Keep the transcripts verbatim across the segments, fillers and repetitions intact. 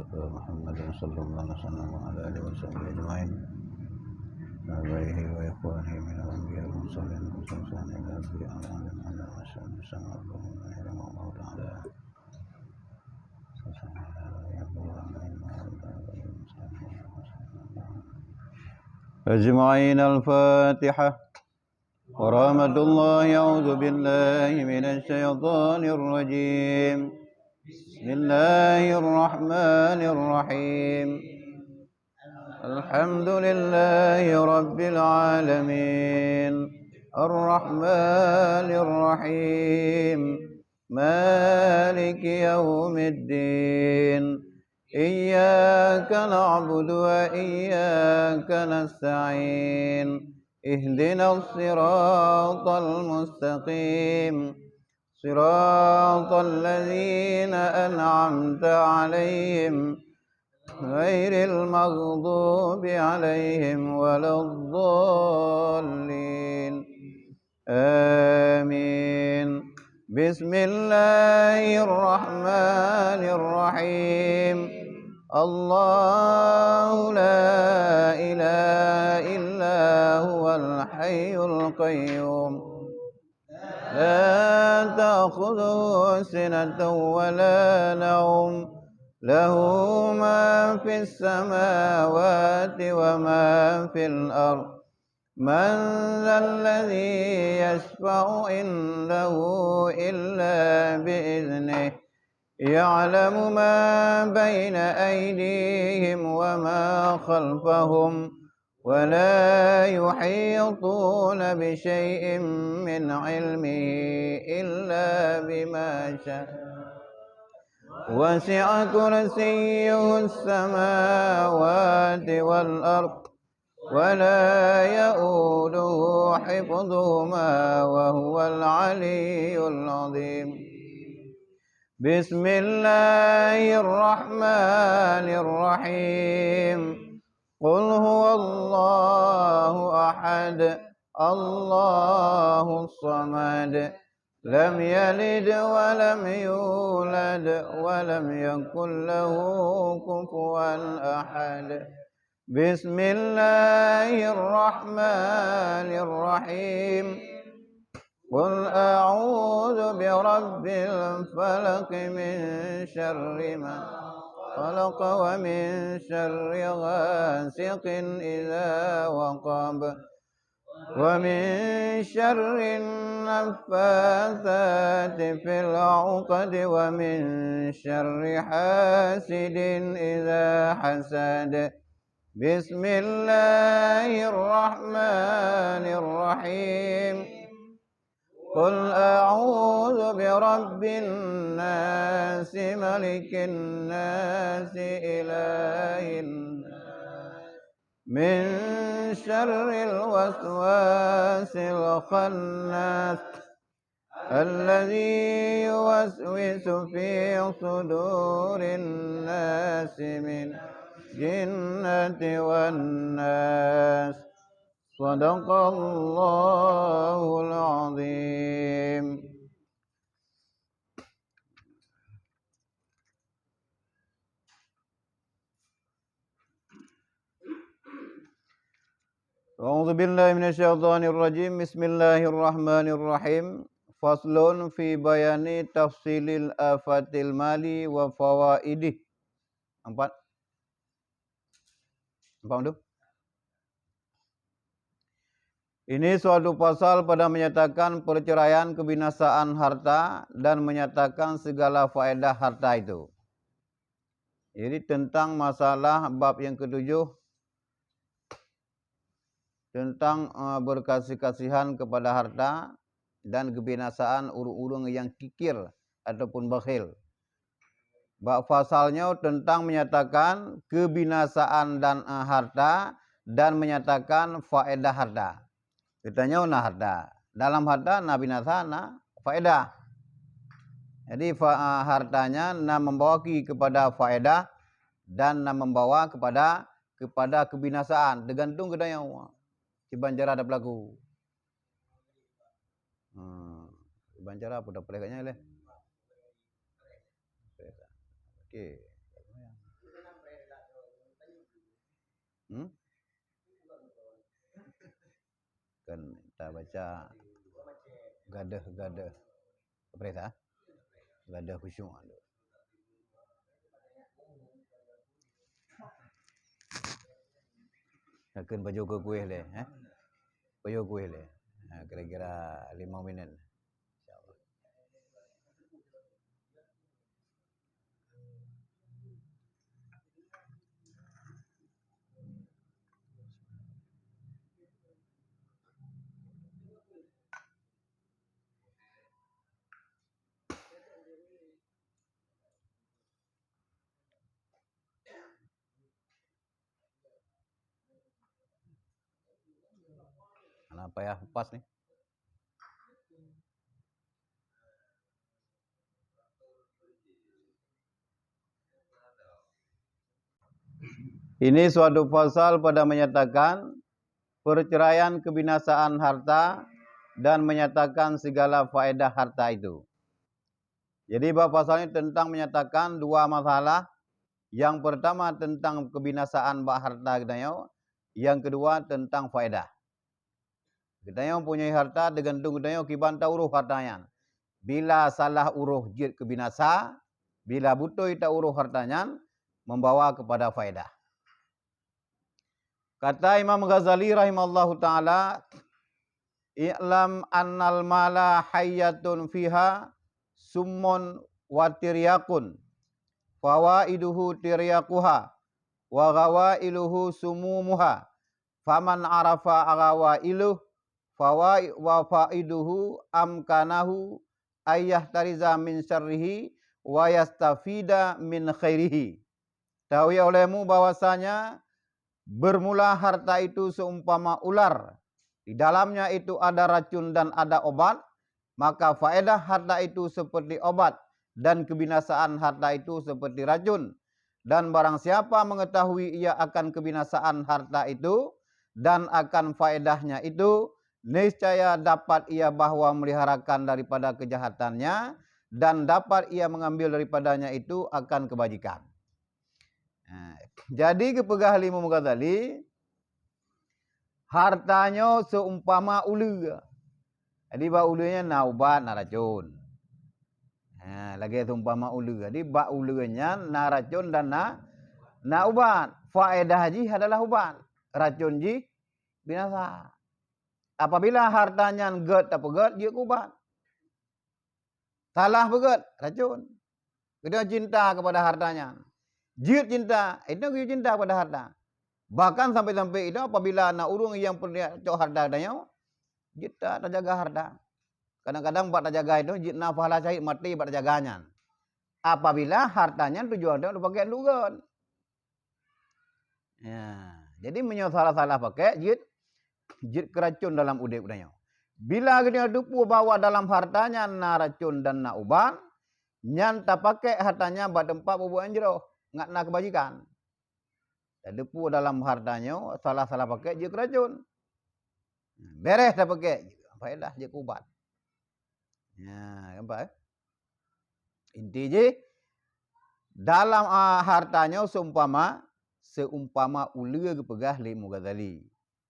محمد صلى الله عليه وسلم وعلى آله وصحبه أجمعين. آبائه وإخوانه من الأنبياء والمرسلين، خصوصا إلى أبي على آدم على وصحبه وسلم. رحمه الله تعالى. أجمعين. الفاتحة. ورحمة الله. أعوذ بالله من الشيطان الرجيم. بسم الله الرحمن الرحيم. الحمد لله رب العالمين. الرحمن الرحيم. مالك يوم الدين. إياك نعبد وإياك نستعين. اهدنا الصراط المستقيم. صراط الذين أنعمت عليهم غير المغضوب عليهم ولا الضالين. آمين. بسم الله الرحمن الرحيم. الله لا إله إلا هو الحي القيوم. لا تأخذه سنة ولا نوم. له ما في السماوات وما في الأرض. من ذا الذي يشفع عنده إلا بإذنه. يعلم ما بين أيديهم وما خلفهم. ولا يحيطون بشيء من علمه إلا بما شاء. وسع كرسيه السماوات والأرض. ولا يؤوده حفظهما وهو العلي العظيم. بسم الله الرحمن الرحيم. قل هو الله أحد. الله الصمد. لم يلد ولم يولد ولم يكن له كفوا أحد. بسم الله الرحمن الرحيم. قل أعوذ برب الفلق، من شر ما خلق ومن شر غاسق إذا وقب. ومن شر النفاثات في العقد ومن شر حاسد إذا حسد. بسم الله الرحمن الرحيم. قل أعوذ برب الناس، ملك الناس، إله الناس، من شر الوسواس الخناس، الذي يوسوس في صدور الناس من الجنة والناس. صدق الله العظيم. أعوذ بالله من الشيطان الرجيم. بسم الله الرحمن الرحيم. فصل في بيان تفصيل آفات المال وفوائده. Empat. Nampak tu? Ini suatu pasal pada menyatakan perceraian, kebinasaan harta, dan menyatakan segala faedah harta itu. Jadi, tentang masalah bab yang ketujuh, tentang, eh, berkasih-kasihan kepada harta dan kebinasaan ureuëng-ureuëng yang kikir ataupun bakhil. Bak pasal nyoe tentang menyatakan kebinasaan dan, eh, harta dan menyatakan faedah harta. Geutanyoe na harta. Dalam harta na binasa, na faedah. Jadi, fa-, eh, hartanya na membawa ki-, kepada faedah dan na membawa kepada, kepada kebinasaan. Tergantung geutanyoe. Kiban cara tapeulaku. Hmm. Kiban cara apa tapeuleh kat nyan leh? Okey. Hmm? Kan tabaca gadeuh-gadeuh. Peurintah? Gadeuh khusyuk. Akan pajoh keu kueh lé, eh? Pajoh kueh lé. Ha, kira-kira lima minit. InsyaAllah. Hana payah pas ni. Ini suatu pasal pada menyatakan perceraian kebinasaan harta dan menyatakan segala faedah harta itu. Jadi, bak pasal ini tentang menyatakan dua masalah. Yang pertama tentang kebinasaan bak harta geutanyoe, yang kedua tentang faedah. Geutanyoe punya harta, teugantung geutanyoe kiban taurôh harta nyan. Bila salah urôh jeuet keu binasa, bila beutôi taurôh harta nyan membawa kepada faedah. Kata Imam Ghazali rahimahullahu taala, "I'lam annal mala hayyatun fiha summun wa tiryakun, fawaiduhu tiryakuha, wa ghawailuhu sumumuha, faman arafa ghawailuh, fawai-, wa faiduhu amkanahu ayyahtariza min syarrihi wa yastafida min khairihi." Tawi olehmu bahwasanya bermula harta itu seumpama ular, di dalamnya itu ada racun dan ada obat, maka faedah harta itu seperti obat dan kebinasaan harta itu seperti racun. Dan barang siapa mengetahui ia akan kebinasaan harta itu dan akan faedahnya itu, niscaya dapat ia bahwa meliharakan daripada kejahatannya dan dapat ia mengambil daripadanya itu akan kebajikan. Ha, jadi geupeugah lé Imam Ghazali, harta nyoe seumpama uleue. Jadi bak uleue nyan na ubat, na racun. Ha, lagée seumpama uleue. Jadi bak uleue nyan na racun dan na, na ubat. Faedah jih adalah ubat. Racun jih binasa. Apabila harta nyan gét tapeugét, jeuet keu ubat. Salah peugét, racun. Geutanyoe cinta kepada harta nyan. Jeuet cinta, itu jeuet cinta kepada harta. Bahkan sampai-sampai itu apabila na ureuëng nyang peureulée cok harta geutanyoe, jeuet ta-, tajaga harta. Kadang-kadang bak tajaga itu jeuet na pahala syahid maté bak tajaga nyan. Apabila harta nyan tujuan geutanyoe tapakék untuk gét. Ya, jadi meunyoe salah-salah pakék, jeuet, jeuet keu racun dalam udeb geutanyoe. Bila geutanyoe teupeue bahwa dalam harta nyan na racun dan na ubat, nyan tapakék harta nyan bak teumpat peubuet nyang jroh, ngat na keubajikan. Tateupeue dalam harta nyoe salah-salah pakék jeuet keu racun. Béréh tapakék, faedah jeuet keu ubat. Ya, nampak, eh? Inti jih, dalam, a, harta nyoe seumpama, seumpama uleue geupeugah lé Imam Ghazali.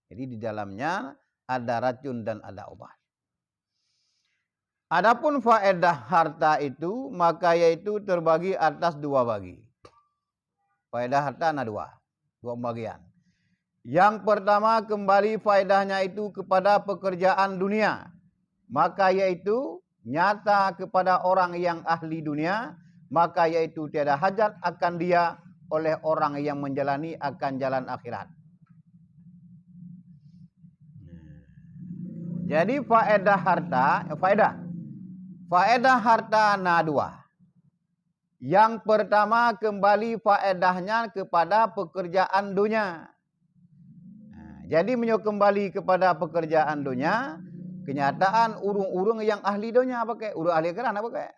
Jadi, di dalamnya ada racun dan ada ubat. Adapun faedah harta itu, maka yaitu terbagi atas dua bagi. Faedah harta na dua, dua pembagian. Yang pertama, kembali faedahnya itu kepada pekerjaan dunia, maka yaitu nyata kepada orang yang ahli dunia, maka yaitu tiada hajat akan dia oleh orang yang menjalani akan jalan akhirat. Jadi faedah harta, faedah. Faedah harta na dua. Yang pertama, kembali faedahnya kepada pekerjaan dunia. Nah, jadi meunyoe kembali kepada pekerjaan dunia, kenyataan ureuëng-ureuëng nyang ahli dunia pakék, ureuëng ahli akhirat hana pakék.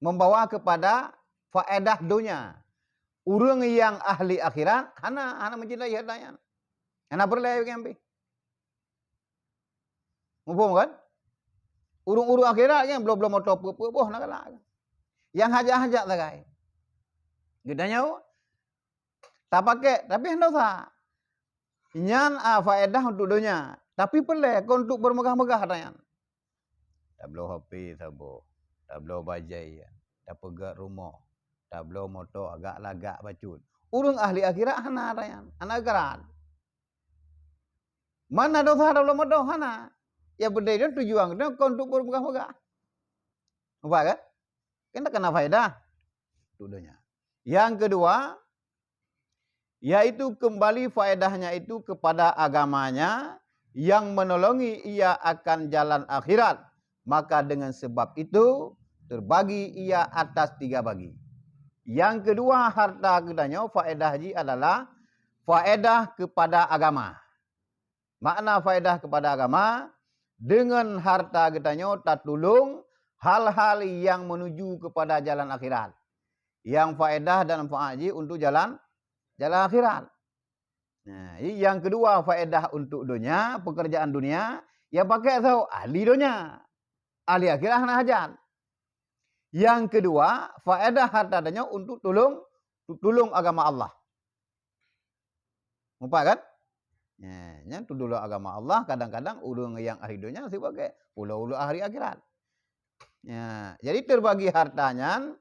Membawa kepada faedah dunia. Ureuëng nyang ahli akhirat hana, hana mencintai harta nyan. Hana peureulée bagi ambi. Muphom kan? Ureuëng-ureuëng akhirat kan, bloe-bloe moto peuet-peuet boh na galak. Nyang hajat-hajat sagai. Geutanyoe, Tapakék, tapi hana dosa. Nyan, a, faedah untuk donya, tapi peureulée kon untuk beumeugah-meugah ata nyan. Tabloe H P saboh, tabloe bajée, tapeugét rumoh, tabloe moto agak lagak bacut. Ureuëng ahli akhirat hana ata nyan, hana keran. Mana dosa tabloe moto hana. Yang penting dia tujuan kita kon untuk beumeugah-meugah. Nampak kan? Kan tak kena faedah untuk donya. Yang kedua, yaitu kembali faedahnya itu kepada agamanya yang menolongi ia akan jalan akhirat. Maka dengan sebab itu, terbagi ia atas tiga bagi. Yang kedua, harta geutanyoe faedah jih adalah faedah kepada agama. Makna faedah kepada agama, dengan harta geutanyoe tatulông hal-hal yang menuju kepada jalan akhirat. Yang faedah dan manfaat jih untuk jalan, jalan akhirat. Nah, jadi yang kedua faedah untuk dunia, pekerjaan dunia, yang pakai tu ahli dunia. Ahli akhirat hana hajat. Yang kedua, faedah harta dunia untuk tulông, tulông agama Allah. Nampak kan? Ya, nyan tulông agama Allah, kadang-kadang ureuëng yang ahli dunia sibagai ulôn-ulôn ahli akhirat. Ya, jadi terbagi harta nyan,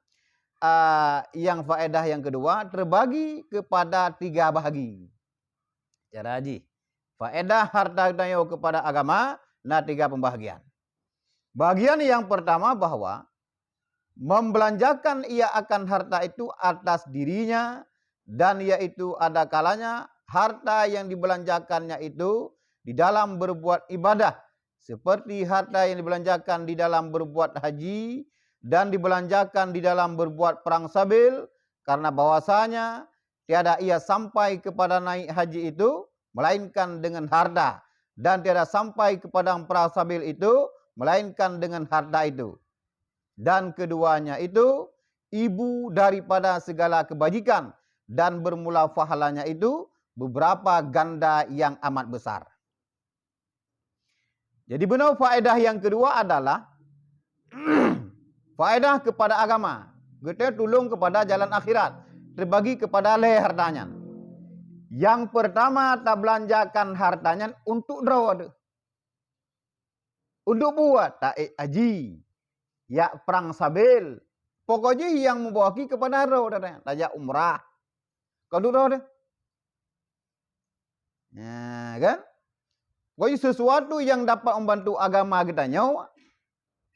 a, yang faedah yang kedua terbagi kepada tiga bahagi. Cara jih, faedah harta tanyoe kepada agama na tiga pembahagian. Bagian yang pertama bahwa membelanjakan ia akan harta itu atas dirinya, dan yaitu ada kalanya harta yang dibelanjakannya itu di dalam berbuat ibadah, seperti harta yang dibelanjakan di dalam berbuat haji dan dibelanjakan di dalam berbuat perang sabil, karena bahwasanya tiada ia sampai kepada naik haji itu, melainkan dengan harta, dan tiada sampai kepada perang sabil itu, melainkan dengan harta itu. Dan keduanya itu ibu daripada segala kebajikan, dan bermula pahalanya itu beberapa ganda yang amat besar. Jadi, beuna faedah yang kedua adalah faedah kepada agama. Geutanyoe tulông kepada jalan akhirat, terbagi kepada lhée harta nyan. Yang pertama, tabelanjakan harta nyan untuk droe teuh. Untuk buet, taék haji, jak prang sabil. Pokok jih nyang meubawa ki kepada droe teuh, tajak umrah. Kon untuk droe teuh. Nah, kan? Pokoknya sesuatu yang dapat membantu agama geutanyoe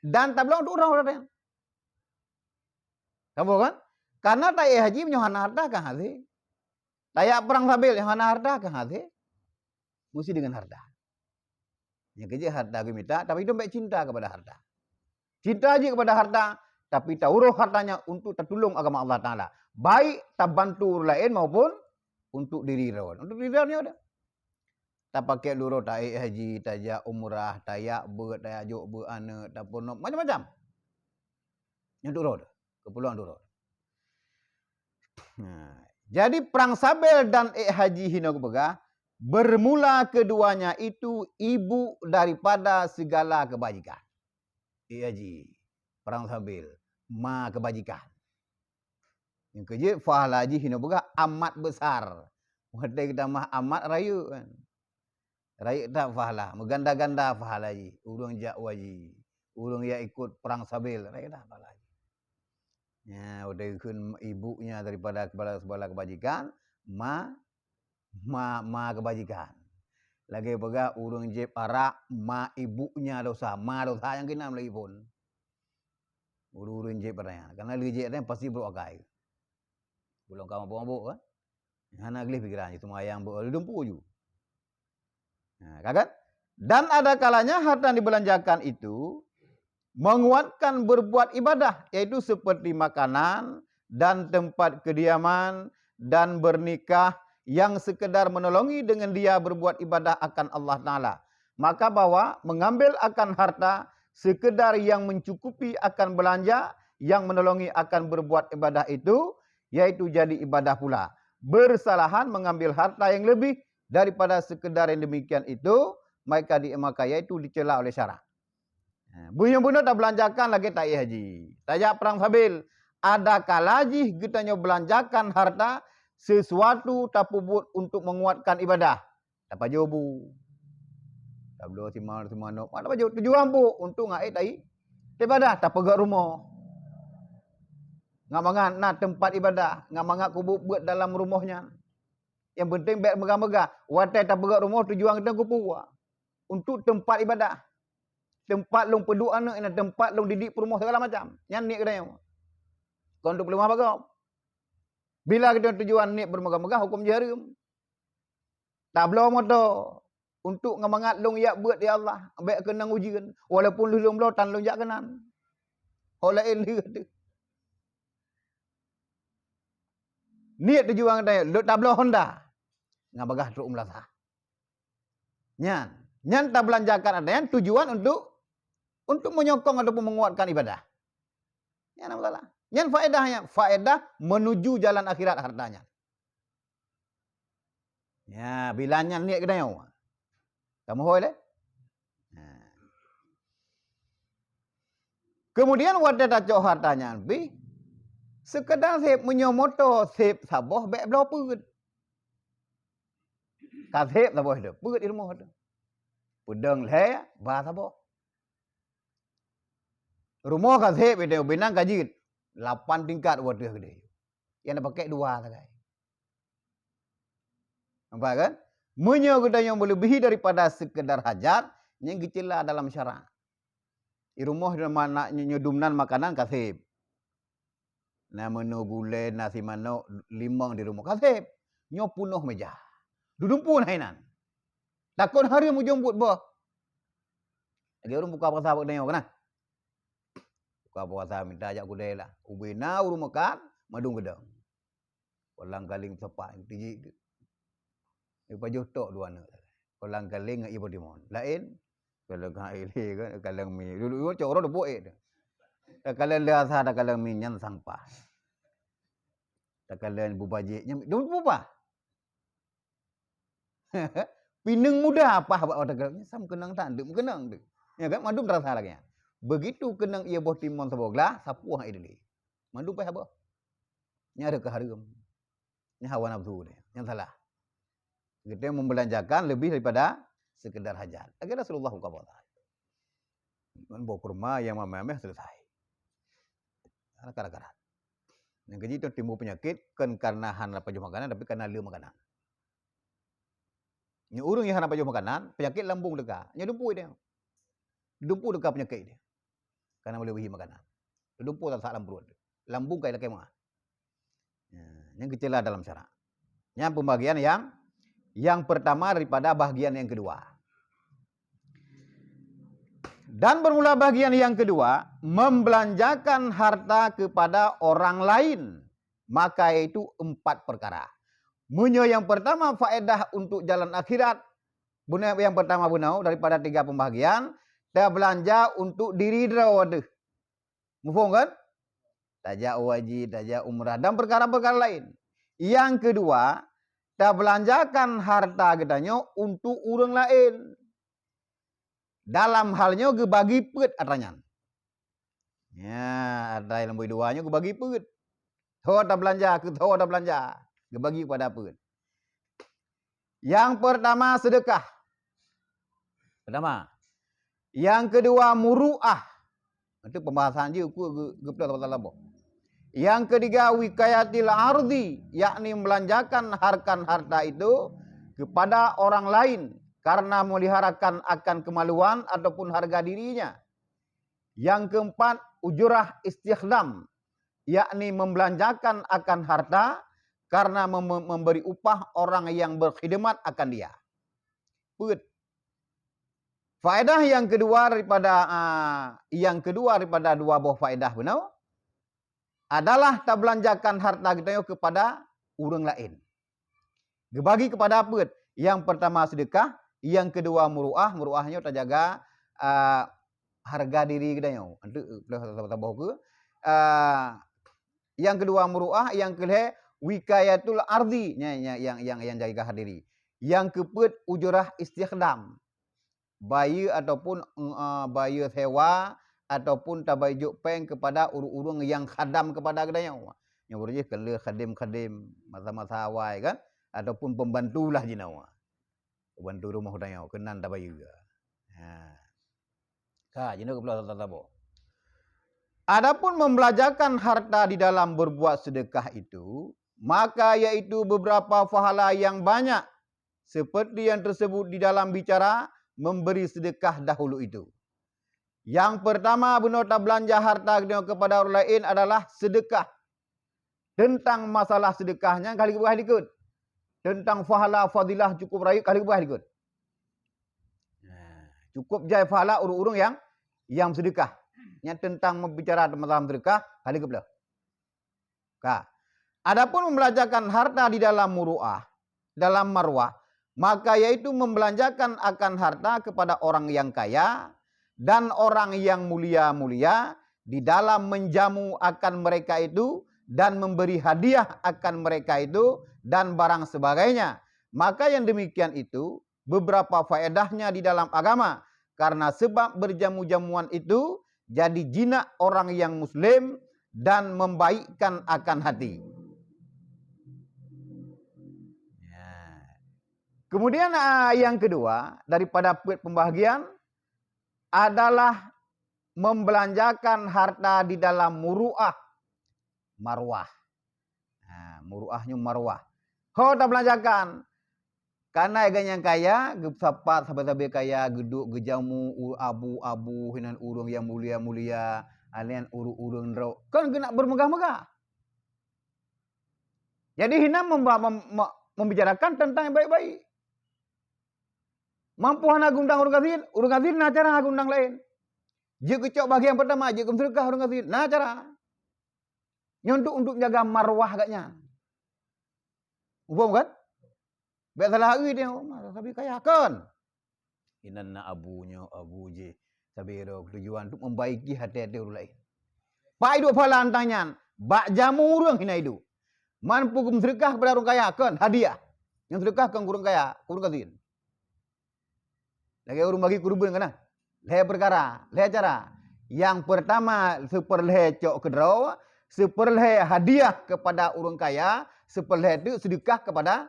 dan tabloe untuk droe teuh. Kamu kan? Karena taék haji meunyoe hana harta kan hase. Tajak prang sabil nyang hana harta kan hase. Mesti dengan harta. Nyang keu jeuet harta geumita, tapi dompet cinta kepada harta. Cinta jih kepada harta, tapi tauroh hartanya untuk tatulông agama Allah Taala. Baik tabantu ureuëng laén maupun untuk diri droe. Untuk diri droe nyoe dah. Tapakék lurôh taék haji, tajak umrah, tajak beuet, tajak jok beuet aneuëk, tapeurunoe, macam-macam. Nyan untuk droe, keperluan untuk droe. Nah, jadi prang sabil dan ék haji hinoe geupeugah, bermula keduanya itu ibu daripada segala kebajikan. Ék haji, prang sabil, ma kebajikan. Nyang keu jeuet pahala jih hinoe peugah amat besar. Watée geutamah amat rayeuk kan. Rayeuk that pahala, meuganda-ganda pahala jih. Ureuëng jak haji, ureuëng jak ikot prang sabil, rayeuk that pahala jih. Ya, watée kheun ibunya daripada kepala segala kebajikan, ma ma, ma kebajikan. Lagée peugah ureuëng jieb arak, ma ibunya dosa, ma dosa nyang keunan lagée phon. Ureuëng jieb arak nyan, karena lé jieb arak nyan pasti brok akai. Ulôn ka mabök-mabök kan? Hana gleh pikiran jih, seumayang beu dumpu ju. Nah, ka kan? Dan ada kalanya harta yang dibelanjakan itu menguatkan berbuat ibadah, yaitu seperti makanan dan tempat kediaman dan bernikah yang sekedar menolongi dengan dia berbuat ibadah akan Allah Taala. Maka bahwa mengambil akan harta sekedar yang mencukupi akan belanja yang menolongi akan berbuat ibadah itu, yaitu jadi ibadah pula. Bersalahan mengambil harta yang lebih daripada sekedar yang demikian itu, maka di, maka yaitu dicela oleh syarak. Ha, beuh nyang bunoe tabeulanjakan lagée taék haji, tajak prang sabil. Ada kala jih geutanyoe beulanjakan harta sesuatu tapeubuet untuk menguatkan ibadah. Tapajoh bu. Tabloe simal-simal nok. Mak tapajoh tujuan bu untuk ngai tai ibadah, tapeugah rumoh. Ngat mangat na tempat ibadah, ngat mangat kubu buet dalam rumoh nyan. Yang penting bèk megah-megah. Watèe tapeugah rumoh tujuan kita kupu. Untuk tempat ibadah. Tempat lôn peuduek aneuk, na tempat lôn didik peurumoh segala macam. Nyan niet geutanyoe. Kon untuk peuleumah bagoe. Bila kita tujuan niet beumegah-megah, hukum jih hareuem. Tabloe moto untuk ngat mangat lôn jak beuet ya Allah, bèk keunong ujeuen, walaupun lheuh lôn bloe tan lôn jak keunan. Ho laén lheuh teuh. Niet tujuan geutanyoe, lôn tabloe Honda. Ngat bagah trok u meulasah. Nyan, nyan tabeulanjakan ata nyan tujuan untuk, untuk menyokong ataupun menguatkan ibadah. Nyan masalah. Nyan faedahnya, faedah menuju jalan akhirat harta nyan. Ya, bila nyan niet geutanyoe. Kamoe hôi lé? Nah. Kemudian watèe tacok harta nyan pih, sekedar sép, meunyoe moto sép saboh bèk bloe peuet. Ka sép saboh itu, peuet di rumoh itu. Peudong lhèe, ba saboh. Rumoh ka sép itu, binan ka jeuet. Lapan tingkat watèe geudeh. Nyang na pakai dua sagai. Nampak kan? Meunyoe geutanyoe meuleubèhi daripada sekedar hajat, nyan geucela dalam syarak. Di rumoh di mana nyoe dumnan makanan ka sép. Na meunoe gulèe, nasi manok, limong di rumoh ka sép. Nyoe peunoh meja. Dudumpu na inan. Takon hareuem ujong buet boh. Lagèe ureueng buka puasa bak tanyoe kan? Buka puasa minta jak keudè lah. Ubé na ureueng makan, mandum geudong. Kolang kaling seupah tiji. Ipajoh tok dua aneuk. Kolang kaling ngon ié boh timon. Laén, kolang kaling kan, kolang mi. Dulu cok uroe dua buet. Takalon le asa takalon mi nyan sampah. Takalon bubajik nyan dum bubah. Pineung muda pah bak watèe keunong, sam keunong tan, deuk meukeunong deuk. Ya kan, mandum terasa lagèe nyan. Begitu keunong ié boh timon saboh glah, sapuh ié dili. Mandum payah boh. Nyan ada kehareuem. Nyan hawa nafsu dia. Nyan salah. Kita membelanjakan lebih daripada sekedar hajat. Lagèe Rasulullah buka puasa. Ngon boh kurma nyang mamèh-mamèh selesai. Hana karat-karat. Nyang keujih tu timbul peunyakét, kon karena hana pajoh makanan, tapi karena le makanan. Nyoe ureueng nyang hana pajoh makanan, peunyakét lambung teuka. Nyoe dumpu dia. Dumpu teuka peunyakét dia. Karena meuleubèhi makanan. Dumpu tasak lam pruet. Lambung kai lakèe meuah. Ya, nyang geucela dalam syarak. Nyang pembagian yang, yang pertama daripada bahagian yang kedua. Dan bermula bahagian yang kedua, membelanjakan harta kepada orang lain, maka yaitu empat perkara. Meunyoe yang pertama faedah untuk jalan akhirat, beuna yang pertama beuna daripada tiga pembahagian, tabelanja untuk diri droe deuh. Muphom kan? Tajak haji, tajak umrah dan perkara-perkara lain. Yang kedua, tabelanjakan harta geutanyoe untuk ureueng laén. Dalam hal nyoe geubagi peuet atra nyan. Ya, atra nyang leumboi dua nyoe geubagi peuet. Tho tabeulanja, keu tho tabeulanja, geubagi kepada peuet. Yang pertama sedekah. Pertama. Yang kedua muruah. Itu pembahasan je ku ge-, geupeulah saboh-saboh. Yang ketiga wikayatil ardi, yakni membelanjakan harkan harta itu kepada orang lain karena meliharakan akan kemaluan ataupun harga dirinya. Yang keempat, ujrah istikhdam, yakni membelanjakan akan harta karena mem-, memberi upah orang yang berkhidmat akan dia. Peuet. Faedah yang kedua daripada, ah, yang kedua daripada dua boh faedah bunoe adalah tabelanjakan harta geutanyoe kepada ureueng laén. Geubagi kepada peuet. Yang pertama sedekah, yang kedua muruah, muruah nyoe tajaga, ah, harga diri geutanyoe. Anteuk, eh, saboh-saboh ke, ah, yang kedua muruah, yang keulhèe wikayatul ardi, nya, nya, yang, yang, yang jaga harga diri. Yang keupeuet ujrah istikhdam. Bayeue ataupun, eh, bayeue sewa ataupun tabayeue jok péng kepada ureueng-ureueng nyang khadam kepada geutanyoe. Nyoe baru jih keu lheueh khadem-khadem masa-masa awai kan, ataupun pembantu lah jinoe. Pembantu rumoh tanyoe keunan tabayeue. Ha. Ka, jinoe keublah saboh. Adapun membelanjakan harta di dalam berbuat sedekah itu, maka yaitu beberapa pahala yang banyak, seperti yang tersebut di dalam bicara memberi sedekah dahulu itu. Yang pertama, bunoe tabeulanja harta geutanyoe kepada ureuëng laén adalah sedekah. Teuntang masalah sedekah nyan ka lheueh geupeugah dikeue. Teuntang pahala fadilah cukup rayeuk ka lheueh geupeugah dikeue. Nah, cukup jai pahala ureuëng-ureuëng nyang, nyang sedekah. Nyan teuntang meubicara masalah sedekah ka lheueh geupeugah. Ka. Adapun membelanjakan harta di dalam muruah, dalam marwah, maka yaitu membelanjakan akan harta kepada orang yang kaya dan orang yang mulia-mulia di dalam menjamu akan mereka itu dan memberi hadiah akan mereka itu dan barang sebagainya. Maka yang demikian itu beberapa faedahnya di dalam agama, karena sebab berjamu-jamuan itu jadi jinak orang yang muslim dan membaikkan akan hati. Ya. Kemudian, ah, yang kedua daripada peuet pembahagian adalah membelanjakan harta di dalam muruah, marwah. Ha, muruah nyoe marwah. Ho tabelanjakan. Kana geuh nyang kaya, geusapat sabe-sabe kaya, geuduek geujamu u-, abu-abu, hinan ureuëng nyang mulia-mulia, alian ureuëng-ureuëng droe. Kan geunak bermegah-megah. Jadi hinan memba-, mem-, me-, membicarakan tentang yang baik-baik. Mampu hana geuundang ureuëng gasien, ureuëng gasien na cara geuundang laén. Jeuet geucok bagian pertama, jeuet geumeuseudeukah ureuëng gasien, na cara. Nyoe untuk, untuk jaga marwah geuh nyan. Muphom kan? Bék salah ui dia, oh, masa sabe kaya kan? Inan na abu nyoe, abu jih. Sabe ro tujuan untuk membaiki hati-hati ureuëng laén. Pai duek pahala teuntang nyan, bak jamu ureuëng hina iduek. Man peue geumeuseudeukah kepada ureuëng kaya kan hadiah. Nyang seudeukah kan ureuëng kaya, ureuëng gasien. Lagée ureuëng bagi keureubeuen kana. Lhée peukara, lhée cara. Nyang peurtama, seupeurlhée cok keudroe, seupeurlhée hadiah kepada ureuëng kaya, seupeurlhée teuk seudeukah kepada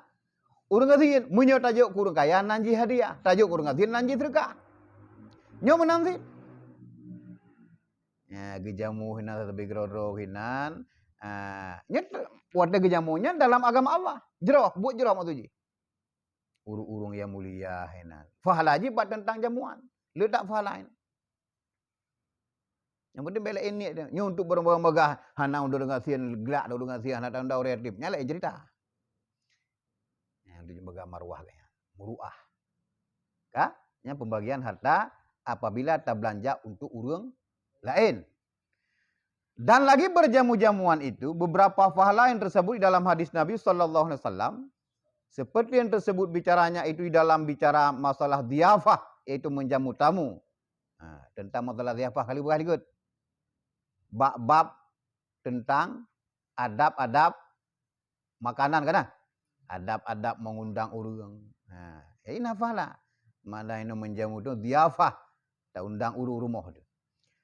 ureuëng gasien. Meunyoe tajok keu ureuëng kaya nan jih hadiah, tajok keu ureuëng gasien nan jih seudeukah. Nyoe meunan cit. Ya, geujamu hinan sabe keudroe-droe hinan. Ah, nyan watée geujamu nyan dalam agama Allah. Jroh, buet jroh maksud jih. Ureuëng-ureuëng nyang mulia hinan. Pahala jih bak teuntang jamuan. Le that pahala nyan. Nyang penting bék laén niet nyoe untuk barang-barang bagah hana ureuëng gasien glak ureuëng gasien hana tanda ureuëng yatim. Nyan laén cerita. Nyang tujuan bagah marwah geuh nyan. Muruah. Ka? Nyan pembagian harta apabila tabeulanja untuk ureuëng laén. Dan lagi berjamu-jamuan itu beberapa pahala yang tersebut di dalam hadis Nabi sallallahu alaihi wasallam, seperti yang tersebut bicaranya itu di dalam bicara masalah dhiyafah, yaitu menjamu tamu. Ha, tentang masalah dhiyafah kali buah likot. Bab-bab tentang adab-adab makanan kana. Adab-adab mengundang ureuëng. Ha, jadi nafah lah. Makna inoe menjamu tu dhiyafah. Taundang ureuëng rumoh tu.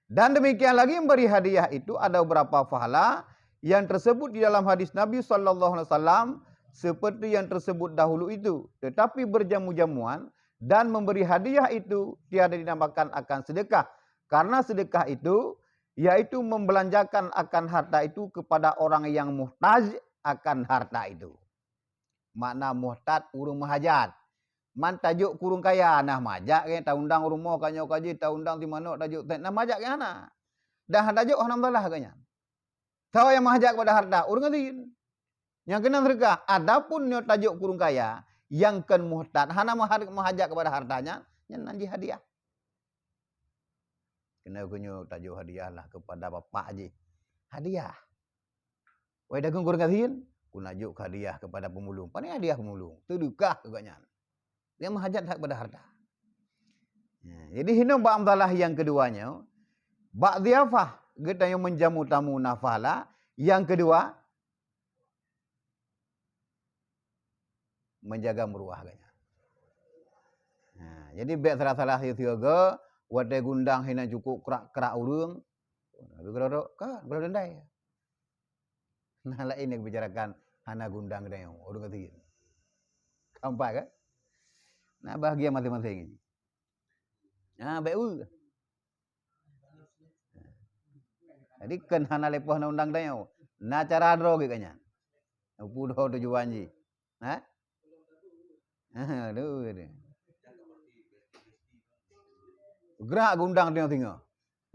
Dan demikian lagi memberi hadiah itu ada beberapa pahala yang tersebut di dalam hadis Nabi sallallahu alaihi wasallam seperti yang tersebut dahulu itu. Tetapi berjamu-jamuan dan memberi hadiah itu tiada dinamakan akan sedekah. Karena sedekah itu yaitu membelanjakan akan harta itu kepada orang yang muhtaj akan harta itu. Makna muhtaj ureuëng meuhajat. Man tajok keu ureuëng kaya, nah meuhajat geuh, taundang rumoh ka nyoe ka jih, taundang simanok tajok, nah meuhajat geuh hana. Dan hana tajok hana masalah geuh nyan. Soe nyang meuhajat kepada harta? Ureuëng gasien. Nyang keunan seudeukah, adapun nyoe tajok keu ureuëng kaya, nyang kon muhtaj, hana meuhar-, meuhajat kepada harta nyan, nyan nan jih hadiah. Keunoe keu nyoe tajok hadiah lah kepada bapak jih. Hadiah. Wai dagang ureuëng gasien, keuneuk jok hadiah kepada pemulung. Pane hadiah pemulung? Seudeukah keu gobnyan. Nyang meuhajat that kepada harta. Ya, jadi hinoe bak masalah nyang keudua nyoe, bak dhiyafah geutanyoe menjamu tamu nafah lah. Nyang keudua, menjaga meuruah gobnyan. Ha, jadi bék salah-salah sigoe-sigoe, watée geuundang hinan cukôp krak-krak ureuëng, ka, ka tendai. Nah, laén nyang geubicarakan hana geuundang geutanyoe, ureuëng gasien. Ka nampak kan? Nah, bahagian maséng-maséng. Nah, baik. Jadi kan hana leupah na undang tanyoe. Na cara droe geuh nyan. Peue tujuan jih? Ha? Aduh, aduh. Gerak geuundang teungoh-teungoh.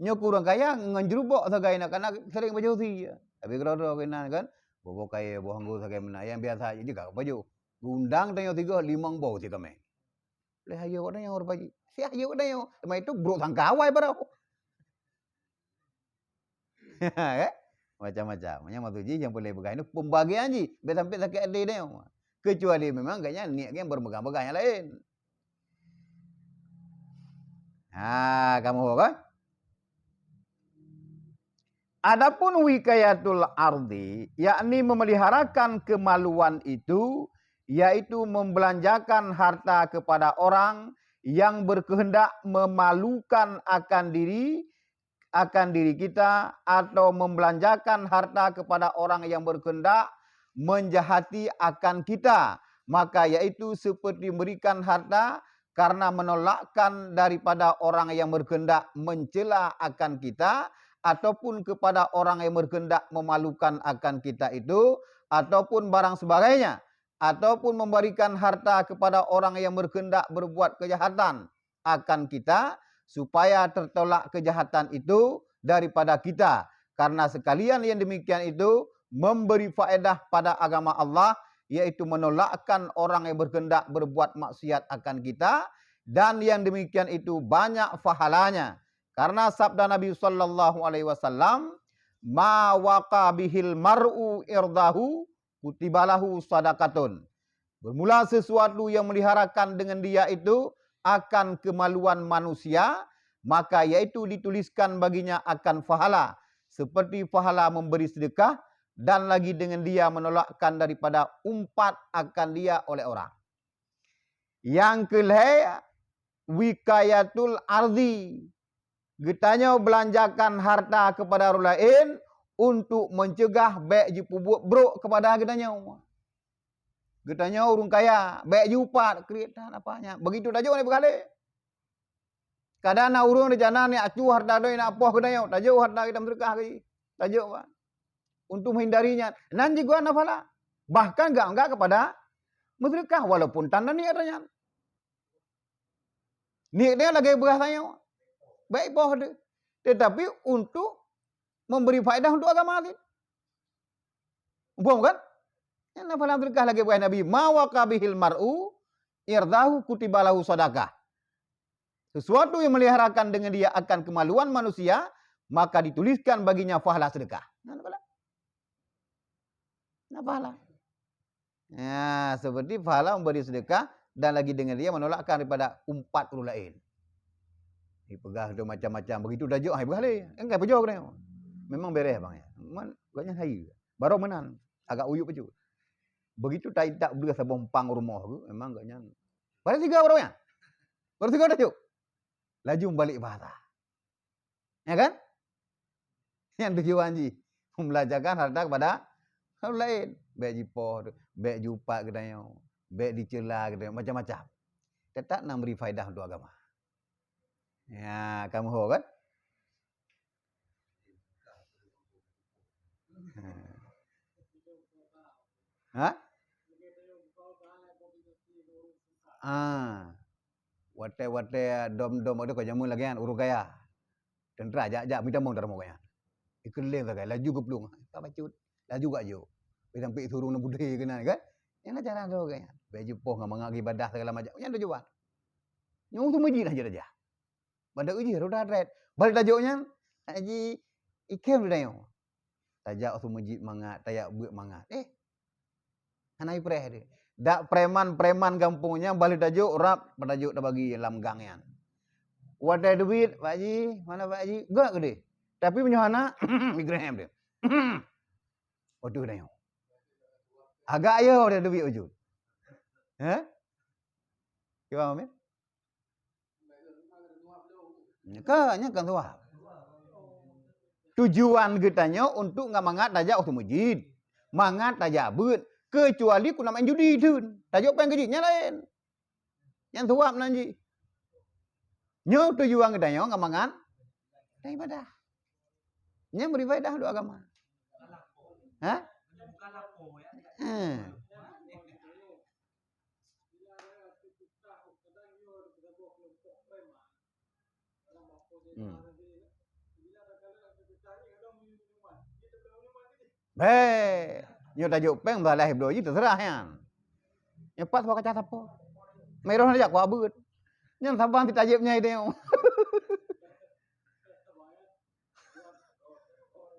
Nyoe kurang kaya ngon jurubok sagai na kana sering bajoe si. Tapi keudroe-droe keunan kan, boh-boh kayée, boh anggô sagai meunan. Nyang biasa jih ka bajoe. Geuundang teungoh-teungoh limong boh si kamé. Lé hayeue awak nyoe rupa jih. Si hayeue awak nyoe. Teuma itu brok sangka awai baroe. Eh? Macam-macam. Nyang maksud jih nyang peureulée peugah nyoe pembagian jih. Bèk sampai sakét até nyoe. Kecuali memang gobnyan niet gobnyan bermegang-pegang nyang laén. Ha, kamu kan? Adapun wikayatul ardi, yakni memeliharakan kemaluan itu, yaitu membelanjakan harta kepada orang yang berkehendak memalukan akan diri, akan diri kita, atau membelanjakan harta kepada orang yang berkehendak menjahati akan kita, maka yaitu seperti memberikan harta karena menolakkan daripada orang yang berkehendak mencela akan kita, ataupun kepada orang yang berkehendak memalukan akan kita itu, ataupun barang sebagainya, ataupun memberikan harta kepada orang yang berkehendak berbuat kejahatan akan kita, supaya tertolak kejahatan itu daripada kita. Karena sekalian yang demikian itu memberi faedah pada agama Allah, yaitu menolakkan orang yang berkehendak berbuat maksiat akan kita, dan yang demikian itu banyak pahalanya. Karena sabda Nabi sallallahu alaihi wasallam, "Ma waqa bihil mar'u irdahu, kutibalahu sadaqatun." Bermula sesuatu yang meliharakan dengan dia itu akan kemaluan manusia, maka yaitu dituliskan baginya akan pahala, seperti pahala memberi sedekah, dan lagi dengan dia menolakkan daripada umpat akan dia oleh orang. Yang keulhée, wikayatul ardi. Geutanyoe beulanjakan harta keupada ureuëng laén untuk meuncegah bék jipeubuet brok keupada geutanyoe. Geutanyoe ureuëng kaya, bék jiupat kriet that apa nyan. Begitu tajok ni beugale. Kadang na ureuëng rencana ni acuh harta doe na apoh geutanyoe, tajok harta kita meuseudeukah keu jih. Tajok, Pak. Untuk menghindari nyan, nan jigua nafala. Bahkan geuanggap keupada meuseudeukah walaupun tan na niet nyan. Niet nyan lagée beurah tanyoe. Baik boh deh. Tetapi untuk memberi faedah untuk agama laén. Umpama kan? Nyan nafala meuseudeukah lagée beurah Nabi, "Ma waqa bihil mar'u irdahu kutiba lahu sadaqah." Sesuatu yang meliharakan dengan dia akan kemaluan manusia, maka dituliskan baginya pahala sedekah. Nah, pahala. Nah, pahala. Ya, seperti pahala memberi sedekah dan lagi dengan dia menolakkan daripada umpat ureuëng laén. Dipeugah tu macam-macam, begitu tajok hai beugale. Engkai peujok kena. Memang beres bang ya. Man, gobnyan hai. Baru meunan. Agak uyup peujok. Begitu tai tak beulah saboh empang rumoh tu, memang gobnyan. Baru tiga baru ya. Baru tiga tajok. Laju balik bahasa. Ya kan? Yang tujuan jih membelajarkan harta kepada orang lain. Baik jipoh, baik jupat geutanyoe, baik dicela geutanyoe, macam-macam. Tetap nak beri faedah untuk agama. Ya, kamu ho kan? Ha? Ah. Watée-watée dom-dom ada kau jamu lagi kan urus gaya. Tentera jak-jak mita mong dalam kaya. Ikeleng sagai laju geplung. Tak bacut. Laju gak jok. Sampai suruh na budai kena kan? Yang nak cara tu kan? Baju poh ngamangak ibadah segala macam. Yang tujuan. Nyung tu mejih lah je raja. Pada uji roda dret. Balik tajuk nyan, haji ikem tu dayo. Tajak su mejit mangat, tajak buet mangat. Eh. Hana ipreh dia. Dak preman-preman gampong nyan balik tajuk rap, tajuk tabagi lam gang nyan. Wadah duit, Pak Ji, mana Pak Ji? Gak gede. Tapi punya anak, migrain dia. Waduh dayo. Agak ayo wadah duit wujud. Hah? Cuba ambil. Nyan kan, nyan kan suap. Tujuan geutanyoe untuk ngon mangat tajak u mujid. Mangat tajak beuet, keucuali keu na main judi theun. Tajok péng keu jih, nyan laén. Nyan suwab nan jih. Nyoe tujuan geutanyoe ngon mangat dan ibadah. Nyan bri faedah untuk agama. Ha? Eh. Hmm. Bèe, nyoe tajok péng, balah bloe jih teuseurah nyan. Nyoe pat bak kaca sapo. Meurah jak kuabeuet. Nyan saban si tajép nyai teuh.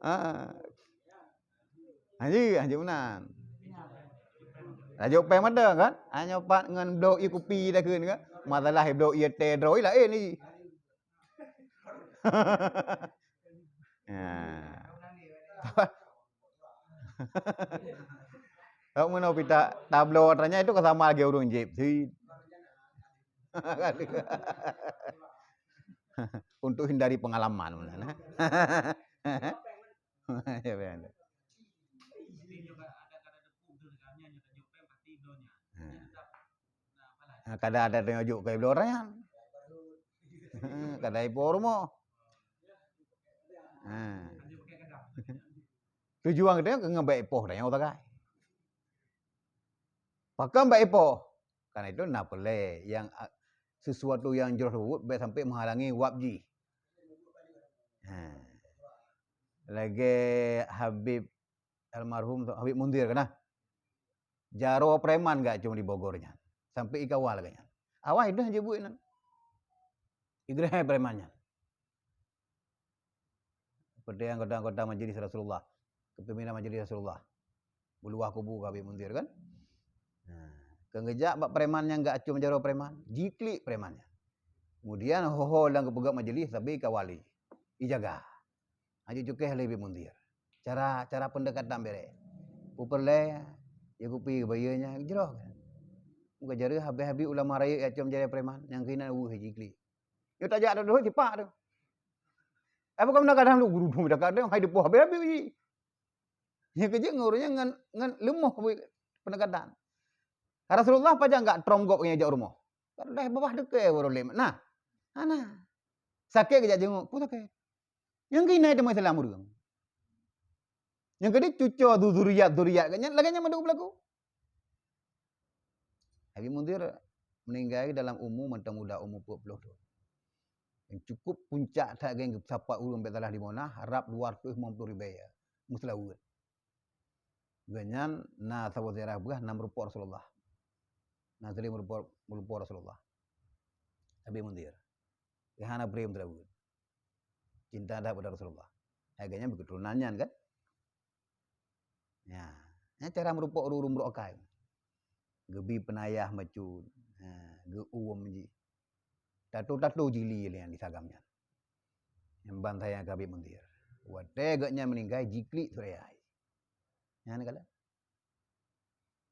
Ah. Haji, haji meunan. Tajok péng mada kan? Hanya pat ngon bloe ie kupi dah kheun kan? Masalah bloe ie teh droe laén ni. Ya. Kalau meunoe pita tabloe atra nyan itu ka sama lagèe ureueng jép. Untuk hindari pengalaman meunan. Ya, betul. Ha, kada ada teunyok keu bloe atra nyan. Ha, kada ipoh rumoh. Ha. Tujuan geutanyoe keu ngon bèk ipoh tanyoe sagai. Pakon bèk ipoh? Karena itu na peureulèe nyang, a, sesuatu nyang jroh teubuet bèk sampai menghalangi wab jih. Ha. Lagèe Habib almarhum Habib Munzir kan, nah. Jaroe preman geucom di Bogor nyan. Sampai ikawal lagèe nyan. Awai deuh jeuet buet nyan. Igreh preman nyan. Seperti anggota-anggota majelis Rasulullah, kepimpinan majelis Rasulullah. Beuluwah kubu Habib Munzir kan? Nah, keu geujak bak preman nyang geucom jaroe preman, jiklik preman nyan. Kemudian ho-ho lam geupeugöt majelis, tapi ikawal lé, ijaga. Hana cukéh lé Habib Munzir. Cara, cara pendekatan bèrèh. Peue peureulèe, ya kupi bayeue nyan jroh. Muka jari habéh-habéh ulama rayeuk geucom jaroe preman, nyang keunan weueh jiklik. Nyoe tajak dua-dua sipak tu. Apa kamu nak kadang lu guru tu dah kadang hai depoh habéh-habéh ji. Nyoe keuh jeuet ngon ureueng nyan ngon, ngon leumoh pendekatan. Rasulullah pajan gak trom gob nyang jak rumoh. Padahai babah deukée baru lé. Nah. Hana. Sakét geujak jenguk, pun sakét. Nyang keunan teuma Islam ureueng. Nyang keudeh cuco zuriat-zuriat geuh nyan lagèe nyan mandum beulaku. Habib Munzir meninggai dalam umu mantong muda, umu peuet ploh thon. Nyang cukup puncak that geuh geusapat ureueng bèk salah di Monas, rab dua ratus lima puluh ribèe meuseulaweuet. Geuh nyan na saboh ziarah beuh na meurumpok Rasulullah. Na seulim meurumpok, meurumpok Rasulullah. Habib Munzir. Geuh hana bri meuseulaweuet. Cinta that bak Rasulullah. Hai geuh nyan beuketurunan nyan kan? Ya, nyan cara meurumpok ureueng-ureueng brok akai. Geubi peunayah macut, ha, geu-uem jih. Tato-tato jili lé nyang disagam nyan. Nyang ban sayang keu Habib Munzir. Watèe geuh nyan meuninggai jiklik suraya. Nyan kala.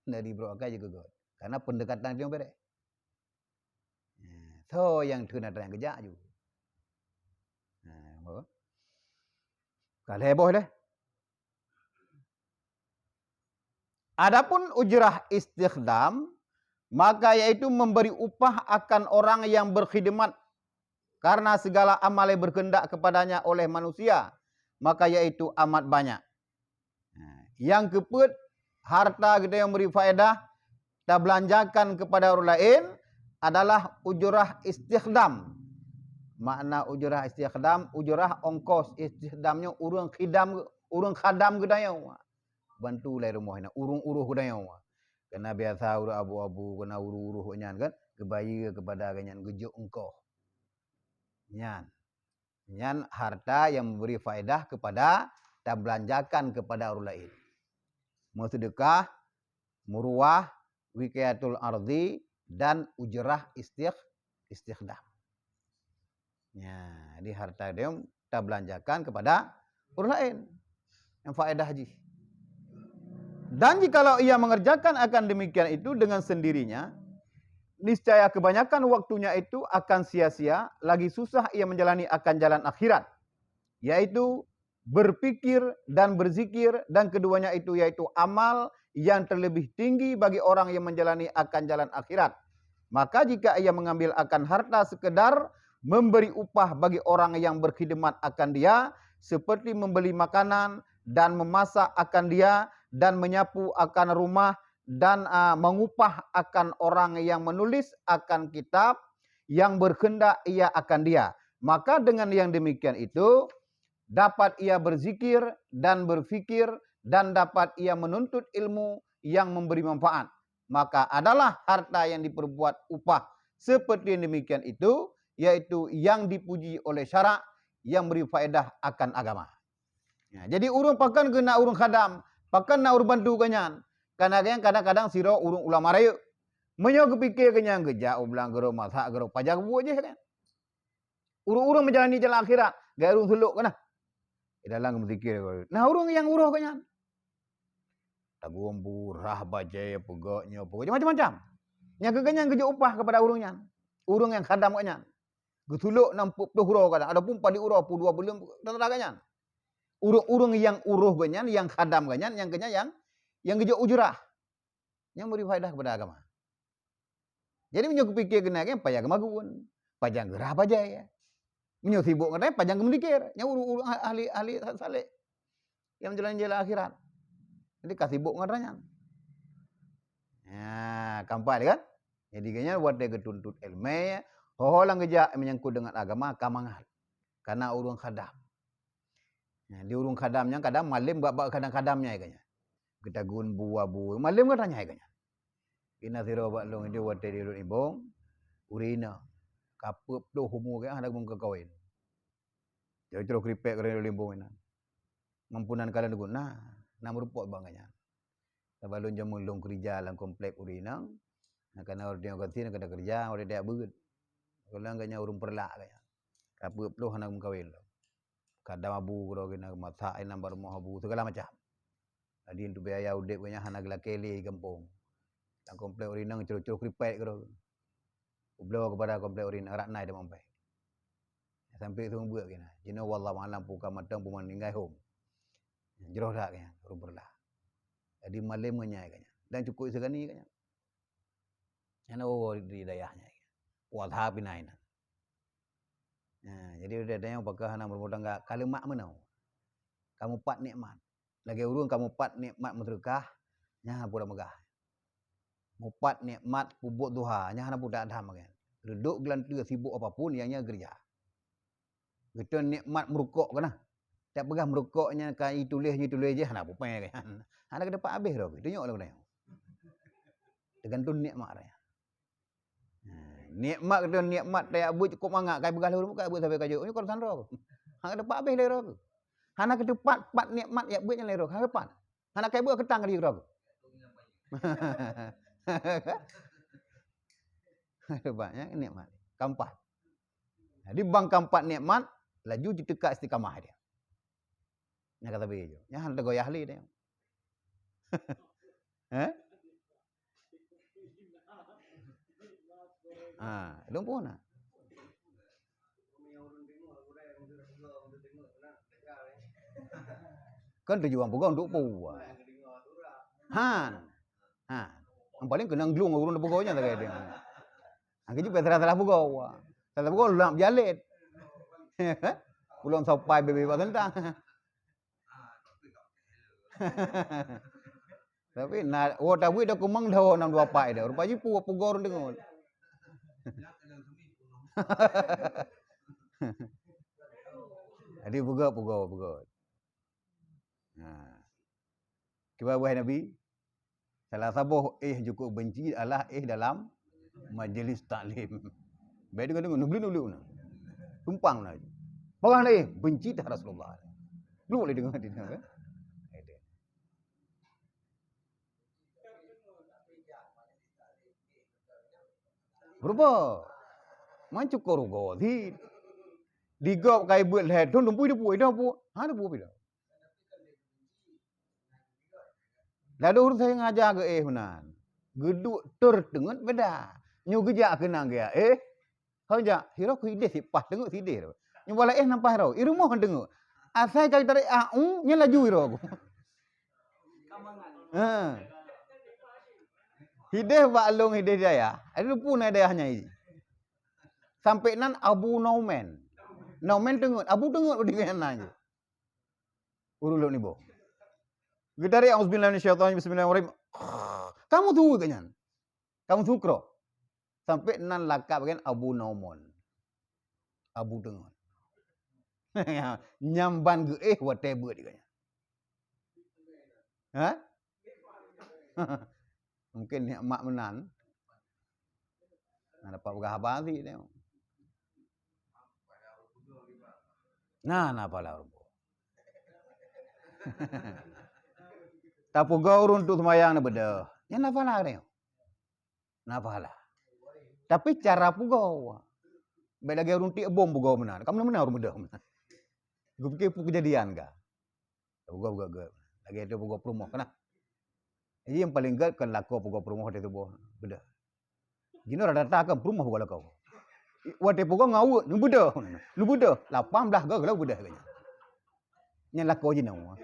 Dari brok akai jeuet keu göt. Karena pendekatan nyang bèrèh. Ha, soe nyang theun atra nyang geujak ju. Ha, boh. Ka lhèe boh lé. Adapun ujrah istikhdam, maka yaitu memberi upah akan orang yang berkhidmat karena segala amal yang berkehendak kepadanya oleh manusia, maka yaitu amat banyak. Nah, nyang keupeuet, harta geutanyoe nyang bri faedah tabeulanjakan keupada ureueng laén adalah ujrah istikhdam. Makna ujrah istikhdam, ujrah ongkos, istikhdam nyoe ureueng khidam, ureueng khadam geutanyoe. Bantu lé rumoh nyan, ureueng uroh geutanyoe. Keunan biasa ureueng abu-abu, keunan uroh-uroh nyan kan, geubayeue keupada geuh nyan geujok ongkoh. Nyan. Nyan harta yang memberi faedah kepada, tabeulanjakan keupada ureueng laén. Meuseudeukah, muruwah, wiqayatul ardhi, dan ujrah istikh-, istikhdam. Ya, di harta dia tabeulanjakan keupada ureueng laén nyang faedah jih. Dan jikalau ia mengerjakan akan demikian itu dengan sendirinya, niscaya kebanyakan waktunya itu akan sia-sia, lagi susah ia menjalani akan jalan akhirat, yaitu berpikir dan berzikir, dan keduanya itu yaitu amal yang terlebih tinggi bagi orang yang menjalani akan jalan akhirat. Maka jika ia mengambil akan harta sekedar memberi upah bagi orang yang berkhidmat akan dia, seperti membeli makanan dan memasak akan dia, dan menyapu akan rumah, dan, ah, mengupah akan orang yang menulis akan kitab yang berkehendak ia akan dia. Maka dengan yang demikian itu, dapat ia berzikir dan berfikir, dan dapat ia menuntut ilmu yang memberi manfaat. Maka adalah harta yang diperbuat upah seperti yang demikian itu, yaitu yang dipuji oleh syarak, yang beri faedah akan agama. Ya, jadi ureuëng pakon keuh na ureuëng khadam, pakon na ureuëng bantu geuh nyan. Karena geuh nyan kadang-kadang sidroe ureuëng ulama rayeuk. Meunyoe geupike geuh nyan geujak u blang geuh, masak geuh, pajan geubuet jih kan. Ureuëng-ureuëng meujalani jalan akhirat, gaya ureuëng sulok keuh na. Di dalam meusikir, nah ureuëng nyang uroh geuh nyan. Taguen bu, rhah bajée, peugok nyoe, peugok macam-macam. Nyang keu geuh nyan geujok upah kepada ureuëng nyan. Ureuëng nyang khadam geuh nyan. Geusulok nam peuet ploh uroe kadang, ataupun padum uroe, peuet dua buleuen, rata-rata geuh nyan. Ureuëng-ureuëng nyang uroh geuh nyan, nyang khadam geuh nyan, nyang keu nyan nyang, nyang geujok ujrah. Nyang beri faedah kepada agama. Jadi meunyoe geupike keunan kan, pajan geumagun, pajan geurhah bajée. Meunyoe sibok ngon nyan, pajan geumeulikir. Nyan ureuëng-ureuëng ahli, ahli saleh. Nyang jalan-jalan akhirat. Jadi ka sibok ngon nyan. Ya, keempat kan? Jadi geuh nyan watée geutuntut ilmu, ho-ho nyang geujak menyangkut dengan agama ka mangat. Karena ureuëng khadam. Nah, di ureuëng khadam nyan kadang malem bak-bak khadam-khadam nyan geuh nyan. Geutagun bu abu, malem geuh nyan geuh nyan. Ina sidroe bak lôn di watée di lôn imbong, ureuëng inong. Ka peuet ploh umu geuh hana geumeukawen. Jadi terus kripek keu ureuëng imbong inan. Mampu nan kalian guna, na meureumpok bak geuh nyan. Saban lôn jameun lôn keurija lam komplek ureuëng inong. Nah, karena ureuëng inong ka sien ka keurija, ureuëng dayah beuet. Kalau geuh nyan ureuëng Peureulak geuh nyan. Ka peuet ploh hana geumeukawen lom. Kadang abu keudroe keunan, masak inan bak rumoh abu, segala macam. Jadi untuk biaya udeb geuh nyan hana geulakée lé di gampông. Lam komplek ureuëng inong curo-curo kripek keudroe. Ubloe kepada komplek ureuëng inong, rot nai teuma pai. Sampai seumeubeuet keunan. Jinoe wallahu a'lam, peue ka mantong, peue meuninggai hom. Jroh that geuh nyan, ureuëng Peureulak. Jadi malem geuh nyan geuh nyan. Dan cukup seugani geuh nyan. Nyan woe di dayah nyan. Kuat that pih na inan. Nah, jadi udeb tanyoe pakon hana meurumah tangga, ka leumak meunoe. Ka mupat nikmat. Lagée ureuëng ka mupat nikmat meuseudeukah, nyan hana peue meugah. Mupat nikmat peubuet duha, nyan hana peue that that meugan. Reudok geulanteue sibok apapun nyang nyan keurija. Geutanyoe nikmat meurukok keunan. Tiep peugah meurukok nyan ka ituléh, ituléh jih hana peue-peue kan. Hana keuteupat habéh droe, tunyok lom keunoe. Teugantung nikmat raya. Nah, nikmat keutanyoe nikmat tajak buet cukop mangat, kai peugah lé ureuëng, kai buet sabe ka jeuet. Nyoe kon sandro. Hana keuteupat habéh lé droe. Hana keuteupat pat nikmat jak buet nyan lé droe. Hana keuteupat. Hana kai buet keutang ka jeuet droe. Hebat ya nikmat. Keempat. Jadi bang keempat nikmat laju jiteuka istiqamah dia. Nyang kata begitu. Nyang hana goyah lé dia. Eh? Ha, lom pun nah. Kan tujuan peugah untuk puas. Han. Ha. Yang paling kena glung ureuëng peugah nyan lagée dia. Ha, kejut salah-salah peugah. Salah peugah lap jalet. Ulôn sopai bebe bak tentang. Tapi na wo tabuet dah kumang dah nam dua pai dah. Rupa jipu pugor dengan. Jadi peugah, peugah, peugah. Nah. Kiban buah Nabi, salah saboh éh jukuk benci adalah éh dalam majlis taklim. Baik dengar-dengar, nubli-nubli na. Tumpang na. Peugah na éh, benci teuh Rasulullah. Lu lé dengar di na kan. Berubah. Man cukor rugoe sit. Digop kai buet lhée thon dumpui-dumpui dah pu. Ha dumpui dah. Lalu ureuëng sabe ngajar geu éh meunan. Geuduek tur teungeut beda. Nyoe geujak keunan geuya éh. Hana jak, sidroe keu ideh sipaih teungeut sideh. Nyoe bala éh nampai roh, i rumoh teungeut. Asai ka tarek A U, nyan laju iro aku. Ha. Hideh bak lông hideh dayah. Ada pun dayah nyai. Sampai nan Abu Nauman. Nauman teungeut, Abu teungeut berdiri nan je. Ureueng lôn iboh. Geutarek, "Auzubillahi minasyaitonir rajim, bismillahirrahmanirrahim." Kamu tunggu ke nyan. Kamu sukro. Sampai nan lakab kan Abu Naumon. Abu teungeut. Nyang ban geuéh watée beuet ka nyan. Ha? Mungkin nikmat meunan. Nah, dapat peugah haba sih dia. Nah, nah pala rumput. Tapeugah ureueng tu seumayang na beudôh. Nyan na pahala dia. Na pahala. Tapi cara peugah. Baik lagi ureueng tiek bom peugah meunan. Kamu meunan ureueng beudôh meunan. Geupiké peue keujadian ka. Peugah, peugah, peugah. Lagèe itu peugah peurumoh, kan? Jadi, nyang paleng gèt kon lakoe peugah peurumoh di tuboh. Beudah. Jinoe rata-rata kan peurumoh peugah lakoe. Watèe peugah ngon aweuek, "Neubeudah." "Neubeudah." Lapan blah goe, "Neubeudah," katanya. Nyan lakoe jinoe.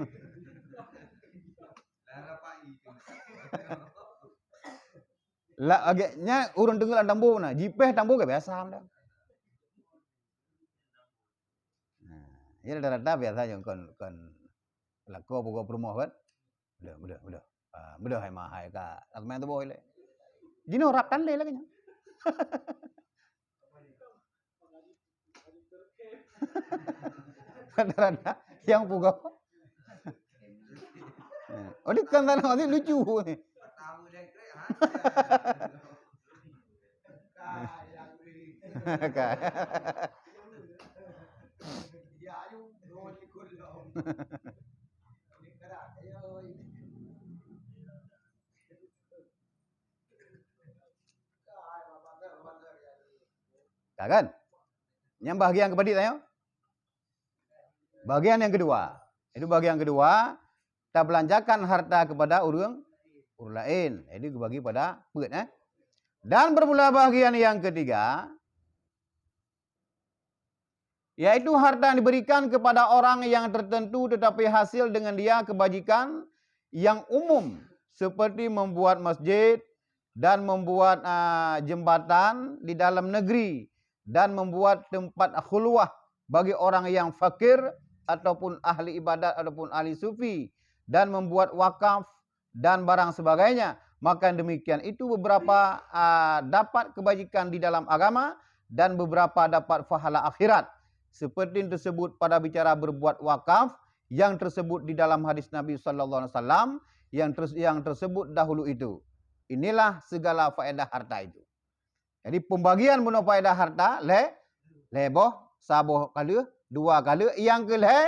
Lah, agaknya ureueng teungoh lam tambo na, jipèh tambo ka biasa dah. Nah, ya rata-rata biasa nyang kon, kon lakoe peugah peurumoh kan. Beudah, beudah, beudah. Ah, beudah hai mahai ka. Lakoe main tuboh ilèe. Jinoe rab tandai lagèe nyan. Rata-rata nyang peugah. Oh, di kan tanah ni lucu. Kan. Ka kan? Nyang bahagian kepadit tanyoe? Bahagian yang kedua. Itu bahagian kedua, tabeulanjakan harta kepada ureueng, ureueng laén. Jadi, dibagi pada peuet, eh. Dan bermula bahagian yang ketiga, yaitu harta yang diberikan kepada orang yang tertentu tetapi hasil dengan dia kebajikan yang umum, seperti membuat masjid dan membuat, ah, jembatan di dalam negeri dan membuat tempat khulwah bagi orang yang fakir ataupun ahli ibadat ataupun ahli sufi dan membuat wakaf dan barang sebagainya. Maka demikian itu beberapa, ah, dapat kebajikan di dalam agama dan beberapa dapat pahala akhirat. Seperti yang tersebut pada bicara berbuat wakaf yang tersebut di dalam hadis Nabi sallallahu alaihi wasallam yang ters-, yang tersebut dahulu itu. Inilah segala faedah harta itu. Jadi, pembagian bunoe faedah harta lhèe, lhèe boh, saboh ka lheueh, dua ka lheueh. Nyang keu lhèe,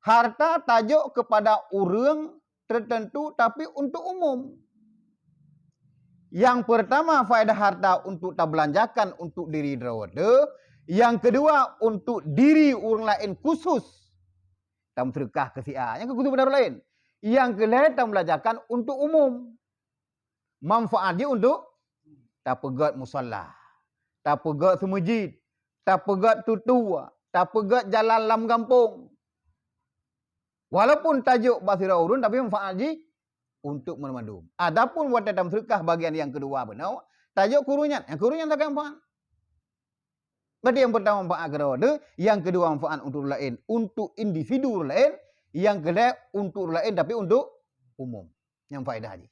harta tajok kepada ureueng tertentu tapi untuk umum. Yang pertama, faedah harta untuk tabeulanjakan untuk diri droe teuh. Yang kedua, untuk diri ureueng laén khusus. Tameuseudeukah keu si A, nyang keu khusus bak ureueng laén. Yang keu lhèe, tabeulanjakan untuk umum. Manfaat jih untuk tapeugèt musala, tapeugèt seumeujid, tapeugèt tutue, tapeugèt jalan lam gampông. Walaupun tajok bak sidroe ureueng, tapi manfaat jih untuk banmandum. Adapun watèe tameuseudeukah bagian nyang keudua bunoe, tajok keu ureueng nyan, nyang keu ureueng nyan sagai manfaat. Berarti nyang peurtama manfaat keudroe teuh, nyang keudua manfaat untuk ureueng laén, untuk individu ureueng laén, nyang keulhèe untuk ureueng laén tapi untuk umum. Nyang faedah jih.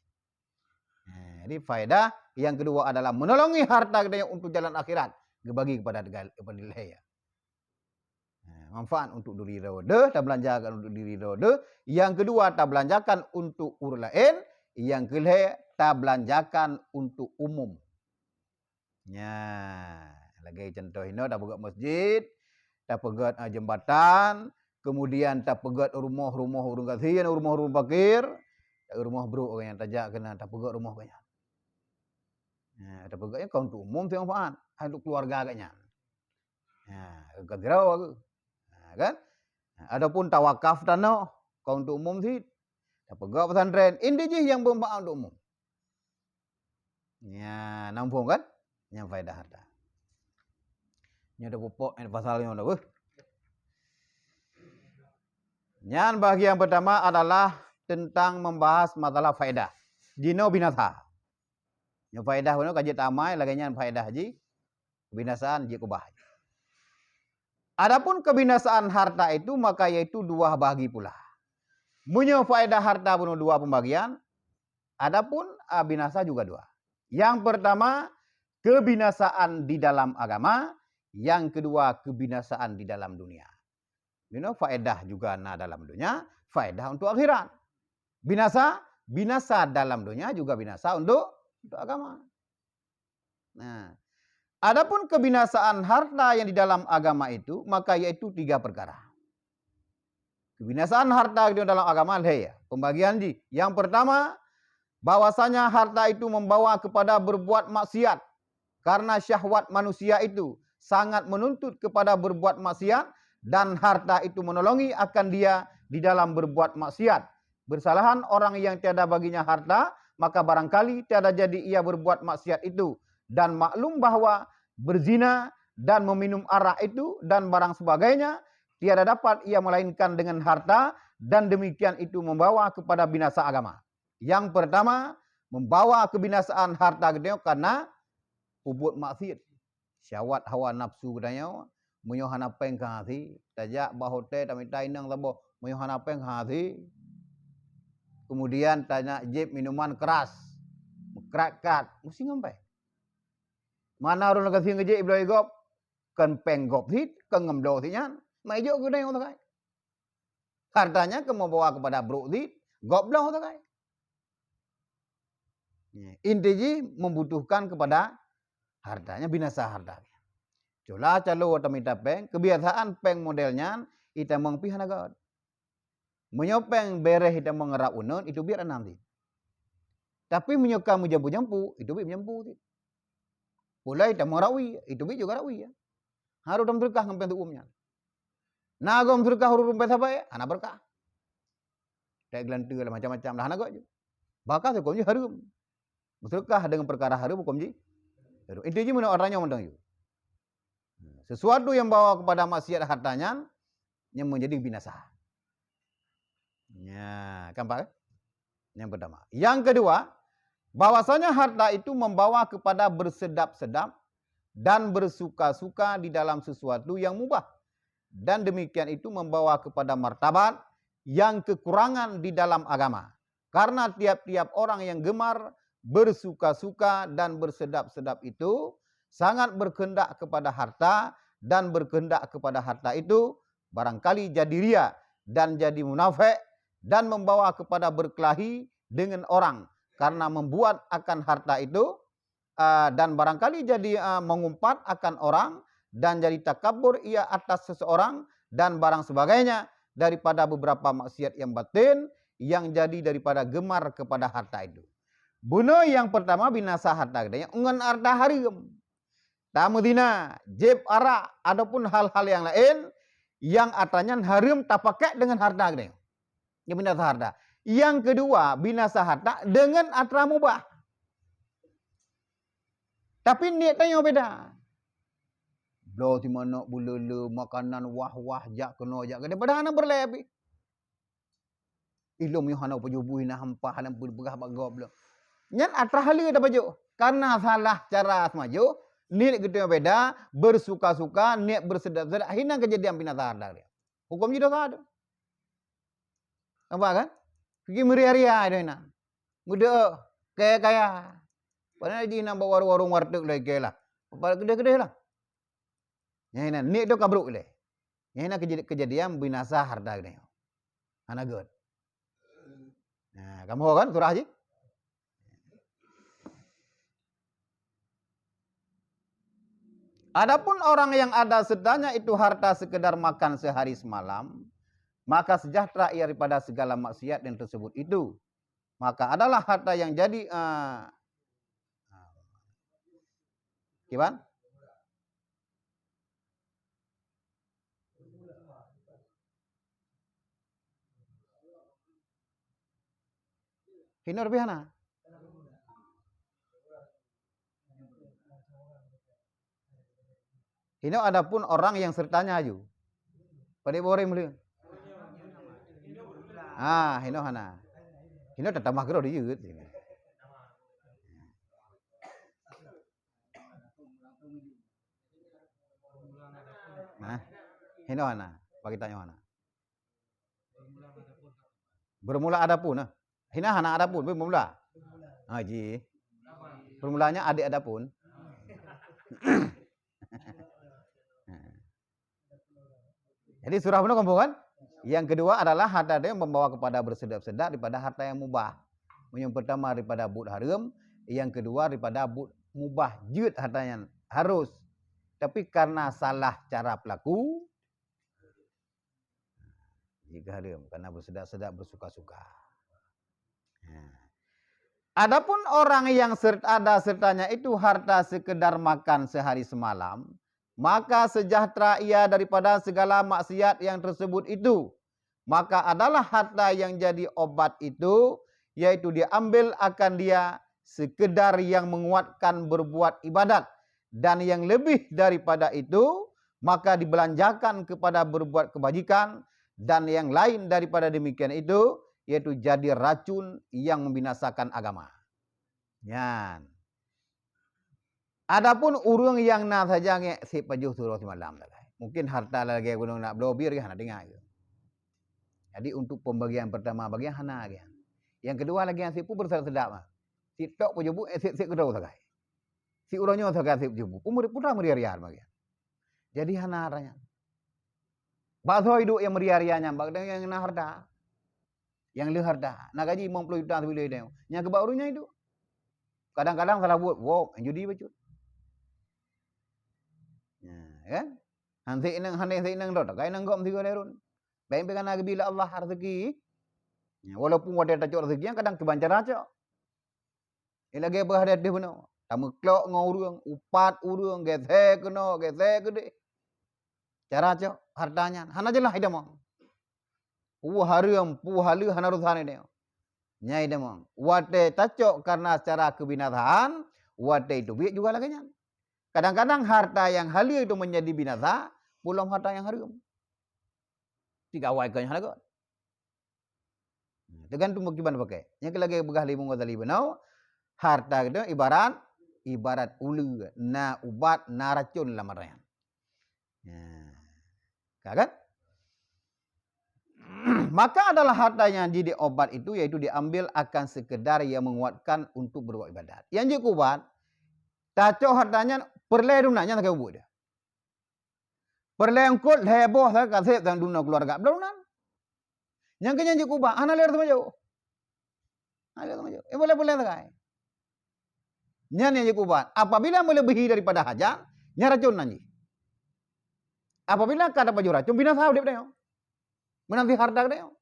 Ha, jadi faedah yang kedua adalah menolongi harta geutanyoe untuk jalan akhirat, geubagi kepada tegal-, kepada lhèe. Ha, manfaat untuk diri droe teuh, tabeulanjakan untuk diri droe teuh. Yang kedua, tabeulanjakan untuk ureueng laén. Yang keulhèe, tabeulanjakan untuk umum. Nya, lagèe contoh inoe, tapeugèt masjid, tapeugèt, ah, jeumbatan, kemudian tapeugèt rumoh-rumoh ureueng gasien, rumoh-rumoh fakir, rumoh brôk awaknyan tajak keunan, tapeugèt rumoh awaknyan. Nya, tapeugèt nyan kon untuk umum, teuh manfaat, untuk keluarga awaknyan. Nya, ka sidroe. Ha, kan? Adapun tawakaf tanoh, kon untuk umum cit. Tapeugèt pesantren, inti jih nyang beumanfaat untuk umum. Nya, na muphom kan? Nyang faedah harta. Nyoe dah pupuk, eh, pasal nyoe dah, beuh. Nyan bahagian pertama adalah tentang membahas masalah faedah. Jinoe binasa. Nyoe faedah bunoe ka jeuet tamai, lagée nyan faedah jih, kebinasaan jeuet keubah. Adapun kebinasaan harta itu, maka yaitu dua bagi pula. Meunyoe faedah harta bunoe dua pembagian, adapun, ah, binasa juga dua. Yang pertama, kebinasaan di dalam agama, yang kedua, kebinasaan di dalam dunia. Jinoe faedah juga na dalam dunia, faedah untuk akhirat. Binasa, binasa dalam dunia juga binasa untuk, untuk agama. Nah, adapun kebinasaan harta yang di dalam agama itu, maka yaitu tiga perkara. Kebinasaan harta di dalam agama lhée, ya, pembagian jih. Yang pertama, bahwasanya harta itu membawa kepada berbuat maksiat. Karena syahwat manusia itu sangat menuntut kepada berbuat maksiat, dan harta itu menolongi akan dia di dalam berbuat maksiat. Bersalahan orang yang tiada baginya harta, maka barangkali tiada jadi ia berbuat maksiat itu. Dan maklum bahwa berzina dan meminum arak itu dan barang sebagainya tiada dapat ia melainkan dengan harta, dan demikian itu membawa kepada binasa agama. Yang pertama, membawa kebinasaan harta geutanyoe karena peubuet maksiat. Syahwat hawa nafsu geutanyoe, meunyoe hana péng ka hase, tajak bak hotel tamita inong saboh, meunyoe hana péng ka hase. Kemudian tajak jieb minuman keras, meukrat-kat, meusti ngon péng. Mana ureuëng lagée ngeujek bloe gob, kon péng gob cit, kon ngon bloe cit nyan, ma ijok geutanyoe sagai. Hartanya keu membawa kepada brok cit, gob bloe sagai. Ya, inti jih membutuhkan kepada hartanya, binasa harta. Cula calo tamita péng, kebiasaan péng model nyan itamong pih hana göt. Meunyoe péng bereh itamong rab uneun, itu biet anam cit. Tapi meunyoe ka meujampu-jampu, itu biet meujampu cit. Pulai itamong rawi, itu biet juga rawi, ya. Harôh tameuseudeukah ngon péng teu'uem nyan. Na gob meuseudeukah ureuëng péng sabai, hana beureukat. Tek geulanteue lah macam-macam lah hana göt jih. Bahkan huköm jih hareuem. Meuseudeukah deungon peukara hareuem huköm jih hareuem. Inti jih meunurot ata nyoe mantong jih. Sesuatu yang bawa kepada maksiat harta nyan, nyan menjadi binasa. Ya, kan, Pak? Yang pertama. Yang kedua, bahwasanya harta itu membawa kepada bersedap-sedap dan bersuka-suka di dalam sesuatu yang mubah. Dan demikian itu membawa kepada martabat yang kekurangan di dalam agama. Karena tiap-tiap orang yang gemar bersuka-suka dan bersedap-sedap itu sangat berkehendak kepada harta, dan berkehendak kepada harta itu barangkali jadi ria dan jadi munafik dan membawa kepada berkelahi dengan orang karena membuat akan harta itu, ah, dan barangkali jadi, ah, mengumpat akan orang dan jadi takabur ia atas seseorang dan barang sebagainya daripada beberapa maksiat yang batin yang jadi daripada gemar kepada harta itu. Bunoe nyang pertama binasa harta geutanyoe ngon harta hareuem. Tameuzina, jieb arak, ataupun hal-hal yang laén yang atra nyan hareuem tapakék deungon harta geutanyoe. Nyan binasa harta. Yang kedua, binasa harta deungon atra mubah. Tapi niet tanyoe beda. Bloe simanok, buleule, makanan wah-wah, jak keunoe, jak keudeh. Padahai hana peureulée pih. Ilôn nyoe hana pajoh bui na hampah lam peugah bak gob lom. Nyan atra haleue tapajoh. Karena salah cara seumajoh, niet geutanyoe beda, bersuka-suka, niet bersedap-sedap, hina keujadian binasa harta. Huköm jih dosa tu. Nampak kan? Pike meuria-ria tu hina. Meudeuk kaya-kaya. Padahai jih na bak warong-warong warteg lagée lah. Apa keudeh-keudeh lah. Nyan hina niet tu ka brok lé. Nyan hina keujadi-, keujadian binasa harta geutanyoe. Hana göt. Nah, kamoe kan surah jih? Adapun orang yang ada sedanya itu harta sekedar makan sehari semalam, maka sejahtera ia daripada segala maksiat yang tersebut itu. Maka adalah harta yang jadi, eh, kiban? Hinoe leubeh hana. Hinoe adapun orang yang sertanya aju. Padé boré meuleueng. Ha, hinoe hana. Hinoe tatamah keudroe dijeuet. Nah, hinoe hana. Bagi tanyoe hana. Bermula adapun, nah. Hinoe hana adapun, bermula. Ha, ji. Permulanya adik adapun. Jadi surah bunoe kampung kan? Yang kedua adalah harta yang membawa kepada bersedap-sedap daripada harta yang mubah. Yang pertama daripada buet hareuem, yang kedua daripada buet mubah, jeuet harta nyan harus. Tapi karena salah cara pelaku, jika hareuem karena bersedap-sedap bersuka-suka. Ha. Adapun orang yang sert-, ada sertanya itu harta sekedar makan sehari semalam, maka sejahtera ia daripada segala maksiat yang tersebut itu. Maka adalah harta yang jadi obat itu, yaitu diambil akan dia sekedar yang menguatkan berbuat ibadat, dan yang lebih daripada itu, maka dibelanjakan kepada berbuat kebajikan, dan yang lain daripada demikian itu, yaitu jadi racun yang membinasakan agama. Nyan. Adapun ureuëng nyang na saja ngek sép pajoh siuroe simalam sagai. Mungkin harta lagée gunong nak bloe bir hana tinggai. Jadi untuk pembagian pertama bagian hana lagée. Yang kedua lagée sép pun bersedap-sedap mah. Sép tok pajoh bu, eh, sép, sép keudroe sagai. Sép uroe nyoe sagai sép pajoh bu. Pun meri-, putra meriah-riah bagian. Jadi hana harta nyan. Bak soe idup nyang meriah-riah nyan, bak nyang na harta. Nyang le harta. Na gaji limong ploh juta sibuleuen nyoe. Nyang keubah ureuëng nyan idup. Kadang-kadang salah buet, wok, judi bacut. Ya, kan? Han sép inong, han sép inong dot, kai nang gom sigoe lé run. Baik pih kana geubi lé Allah rezeki. Ya, walaupun watée tacok rezeki, kadang kiban cara cok. Ilagée beuhadéh deh bunoe. Tameuklok ngon ureuëng, upat ureuëng, gesé keunoe, gesé keudeh. Cara cok harta nyan hana jeulaih idamong. Peue hareuem, peue haleue hana urusan idamong. Nyai damong. Watée tacok karena secara kebinasaan, watée itu biet juga lagée nyan. Kadang-kadang harta yang haleue itu menjadi binasa, pulom harta yang hareuem. Tiga awai keu nyan hana got. Tergantung bagaimana pakai. Nyang lagée beugah lé Imam Ghazali bunoe, harta itu ibarat, ibarat uleue, na ubat, na racun lam harta nyan. Ya. Ka kan? Maka adalah harta yang jadi obat itu yaitu diambil akan sekedar yang menguatkan untuk berbuat ibadat. Yang jeuet keu ubat, tacok harta nyan peureulée dum nyan sagai ubat dia. Peureulée eungkot lhée boh sagai kaseb dan dum keluarga belom nan. Nyang keu nyan jeuet keu ubat, hana lé rasa majoh. Hana lé rasa majoh. Eh, boleh-boleh sagai. Nyan nyang jeuet keu ubat. Apabila melebihi daripada hajat, nyan racun nan jih. Apabila ka tapajoh racun, binasa udeb tanyoe. Meunan cit harta geutanyoe.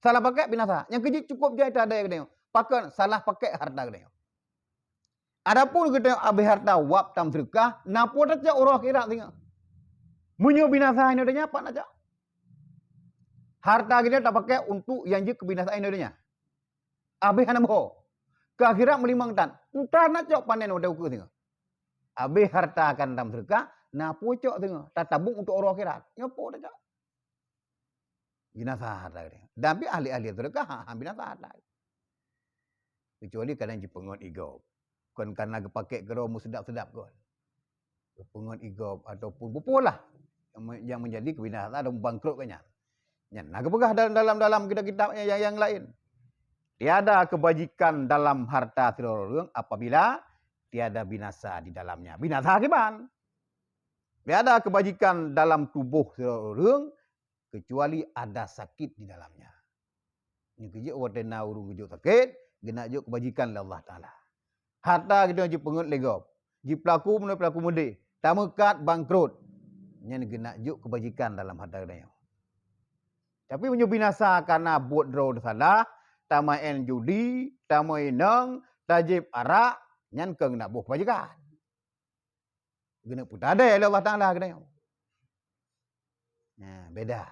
Salah pakai binasa. Nyang keujeuet cukup jai teuadai geutanyoe. Pakon salah pakai harta geutanyoe. Adapun geutanyoe abéh harta wab tam seudeukah, na peue tacok uroe akhirat singoh. Meunyoe binasa inoe donya, pat na cok? Harta geutanyoe tapakai untuk nyang jeuet keu binasa inoe donya. Abéh hana meuho. Keu akhirat meulimong tan. Entah na cok panen watée ukeue singoh. Abéh harta akan tam seudeukah, na peue cok singoh. Tatabong untuk uroe akhirat. Nyoe peue tacok? Binasa harta geutanyoe. Dan pih ahli-ahli seudeukah, ha, ha, binasa harta. Kecuali kadang jipeungeut igob. Kon kana geupakék keudroe meuseudap-seudap kon. Geupeungeut igob ataupun peue-peue lah yang me-, yang menjadi kebinasaan dan bangkrot keu nyan. Nyan na geupeugah dalam, dalam, dalam kitab-kitab yang, yang, yang lain. Tiada kebajikan dalam harta sidroe ureuëng apabila tiada binasa di dalamnya. Binasa kiban? Tiada kebajikan dalam tuboh sidroe ureuëng kecuali ada sakit di dalamnya. Nyoe keujeuet watée na ureuëng geujok sakét, geunak jok keubajikan lé Allah Taala. Harta geutanyoe jipeungeut lé gob, jipeulaku meunyoe peulaku meudeh, tameukat bangkrot, nyan geunak jok keubajikan dalam harta geutanyoe. Tapi meunyoe binasa kana buet droe salah, tamaén judi, tameuinong, tajieb arak, nyan kon geunak boh keubajikan. Geuneuk peutadai lé Allah Taala geutanyoe. Nah, beda.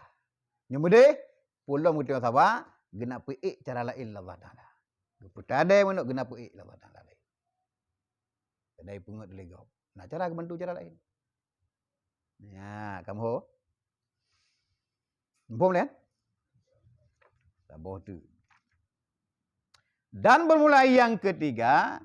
Nyoe meudeh, peulom geutanyoe saba, geuneuk peuék cara laén lé Allah Taala. Geupeutadai meunyoe geuneuk peuék lé Allah Taala laén. Peutadai peungeut lé gob. Nah, cara geubantu cara laén. Nah, kamoe ho. Muphom lé? Saboh tu. Dan bermula yang ketiga,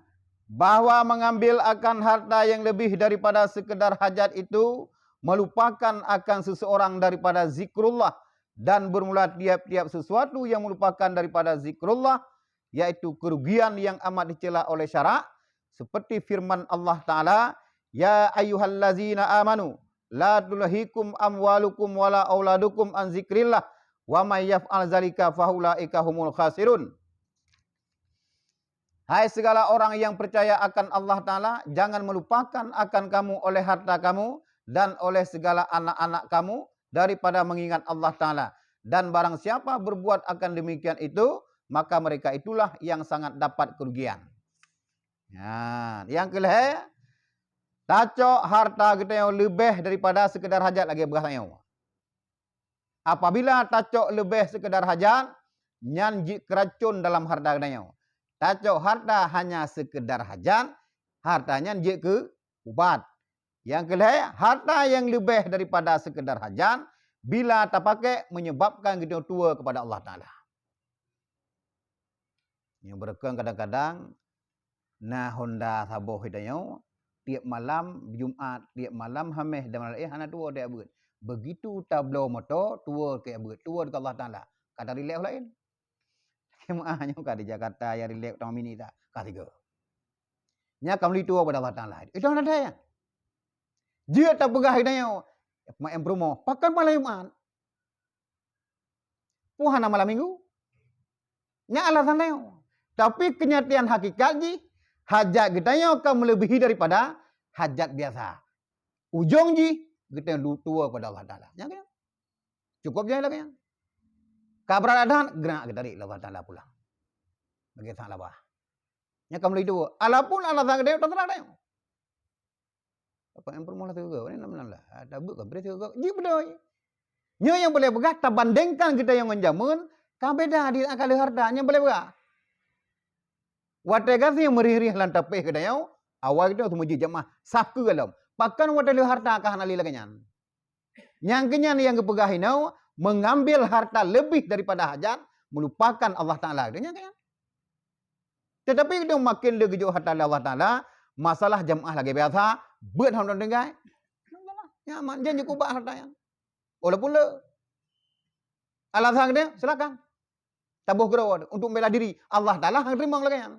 bahwa mengambil akan harta yang lebih daripada sekedar hajat itu melupakan akan seseorang daripada zikrullah, dan bermula tiap-tiap sesuatu yang melupakan daripada zikrullah, yaitu kerugian yang amat dicela oleh syarak, seperti firman Allah Ta'ala, "Ya ayyuhallazina amanu, la tulhikum amwalukum wala auladukum an zikrillah, wa may yaf'al zalika faulaika humul khasirun." Hai segala orang yang percaya akan Allah Ta'ala, jangan melupakan akan kamu oleh harta kamu dan oleh segala anak-anak kamu daripada mengingat Allah Ta'ala. Dan barang siapa berbuat akan demikian itu, maka mereka itulah yang sangat dapat kerugian. Nah, yang kelhée, tacok harta geutanyoe leubeh daripada sekedar hajat lagée beurah tanyoe. Apabila tacok leubeh sekedar hajat, nyan jeuet keu racon dalam harta geutanyoe. Tacok harta hanya sekedar hajat, harta nyan jeuet keu ubat. Nyang keu lhée, harta nyang leubeh daripada sekedar hajat, bila tapakék, menyebabkan geutanyoe tuwoe keupada Allah Taala. Nyang beureukeun kadang-kadang na honda saboh geutanyoe, tiep malam Jumat, tiep malam Hameh dan malam laén hana tuwoe tajak beuet. Begitu tabloe moto, tuwoe keu beuet, tuwoe keu Allah Taala. Ka tarilek laén. Jeumaáh nyoe ka di Jakarta, ya rilek tamong mini ta, ka sigoe. Nya ka meulituwoe keupada Allah Taala. Itu hana daya. Jeuet tapeugah geutanyoe, maén peurumoh, pakon malam Jumat? Peue hana malam Minggu? Nya alasan tanyoe. Tapi keunyataan hakikat jih, hajat geutanyoe ka meuleubihi daripada hajat biasa. Ujong jih, geutanyoe tuwoe keupada Allah Taala. Nya keuh. Cukup jai lagée nyan. Ka brat adan, geunak geutarek lé Allah Taala pulang. Bagi sang labah. Nya ka meulai dua. Alapun alasan geutanyoe teuseurah tanyoe. Apa nyang peurumoh lah sigoe, ni enam belas lah. Ada buet ka beri sigoe. Jih beutôi. Nyoe nyang boleh peugah tabandengkan geutanyoe ngon jameun, ka beda di akali harta nyang boleh peugah. Watée gaséh meurih-rih lam tapéh geutanyoe, awai geutanyoe teumeuji jamaah sah keu galom. Pakon watée lheueh harta ka hana lé lagée nyan. Nyang keunyan nyang geupeugah inoe, mengambil harta lebih daripada hajat, melupakan Allah Taala. Itu nyang keunyan. Tetapi itu makin lé geujok harta lé Allah Taala, masalah jamaah lagée biasa, beuet hana tinggai. Nyaman, janji kubah harta nyan. Walaupun le. Alasan dia, silakan. Taboh keudroe untuk membela diri. Allah Taala hana teurimong lagée nyan.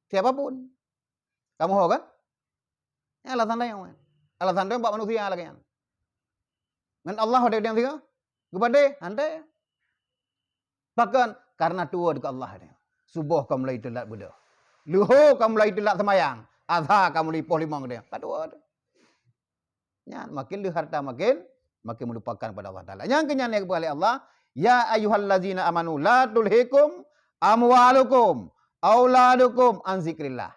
Siapa pun. Kamoe ho kan? Nyan alasan tanyoe. Alasan tanyoe bak manusia lagée nyan. Ngon Allah ada yang tiga? Geupadé, hana. Pakon? Karena tuwoe keu Allah dia. Suboh ka mulai teulat beudôh. Leuhô ka mulai teulat seumayang. Asha ka mulai poh limong dia. Ka tuwoe. Nyan makin lé harta makin, makin melupakan pada Allah Taala. Nyang keunyan nyang geupeugah lé Allah, "Ya ayyuhallazina amanu la tulhikum amwalukum auladukum an zikrillah."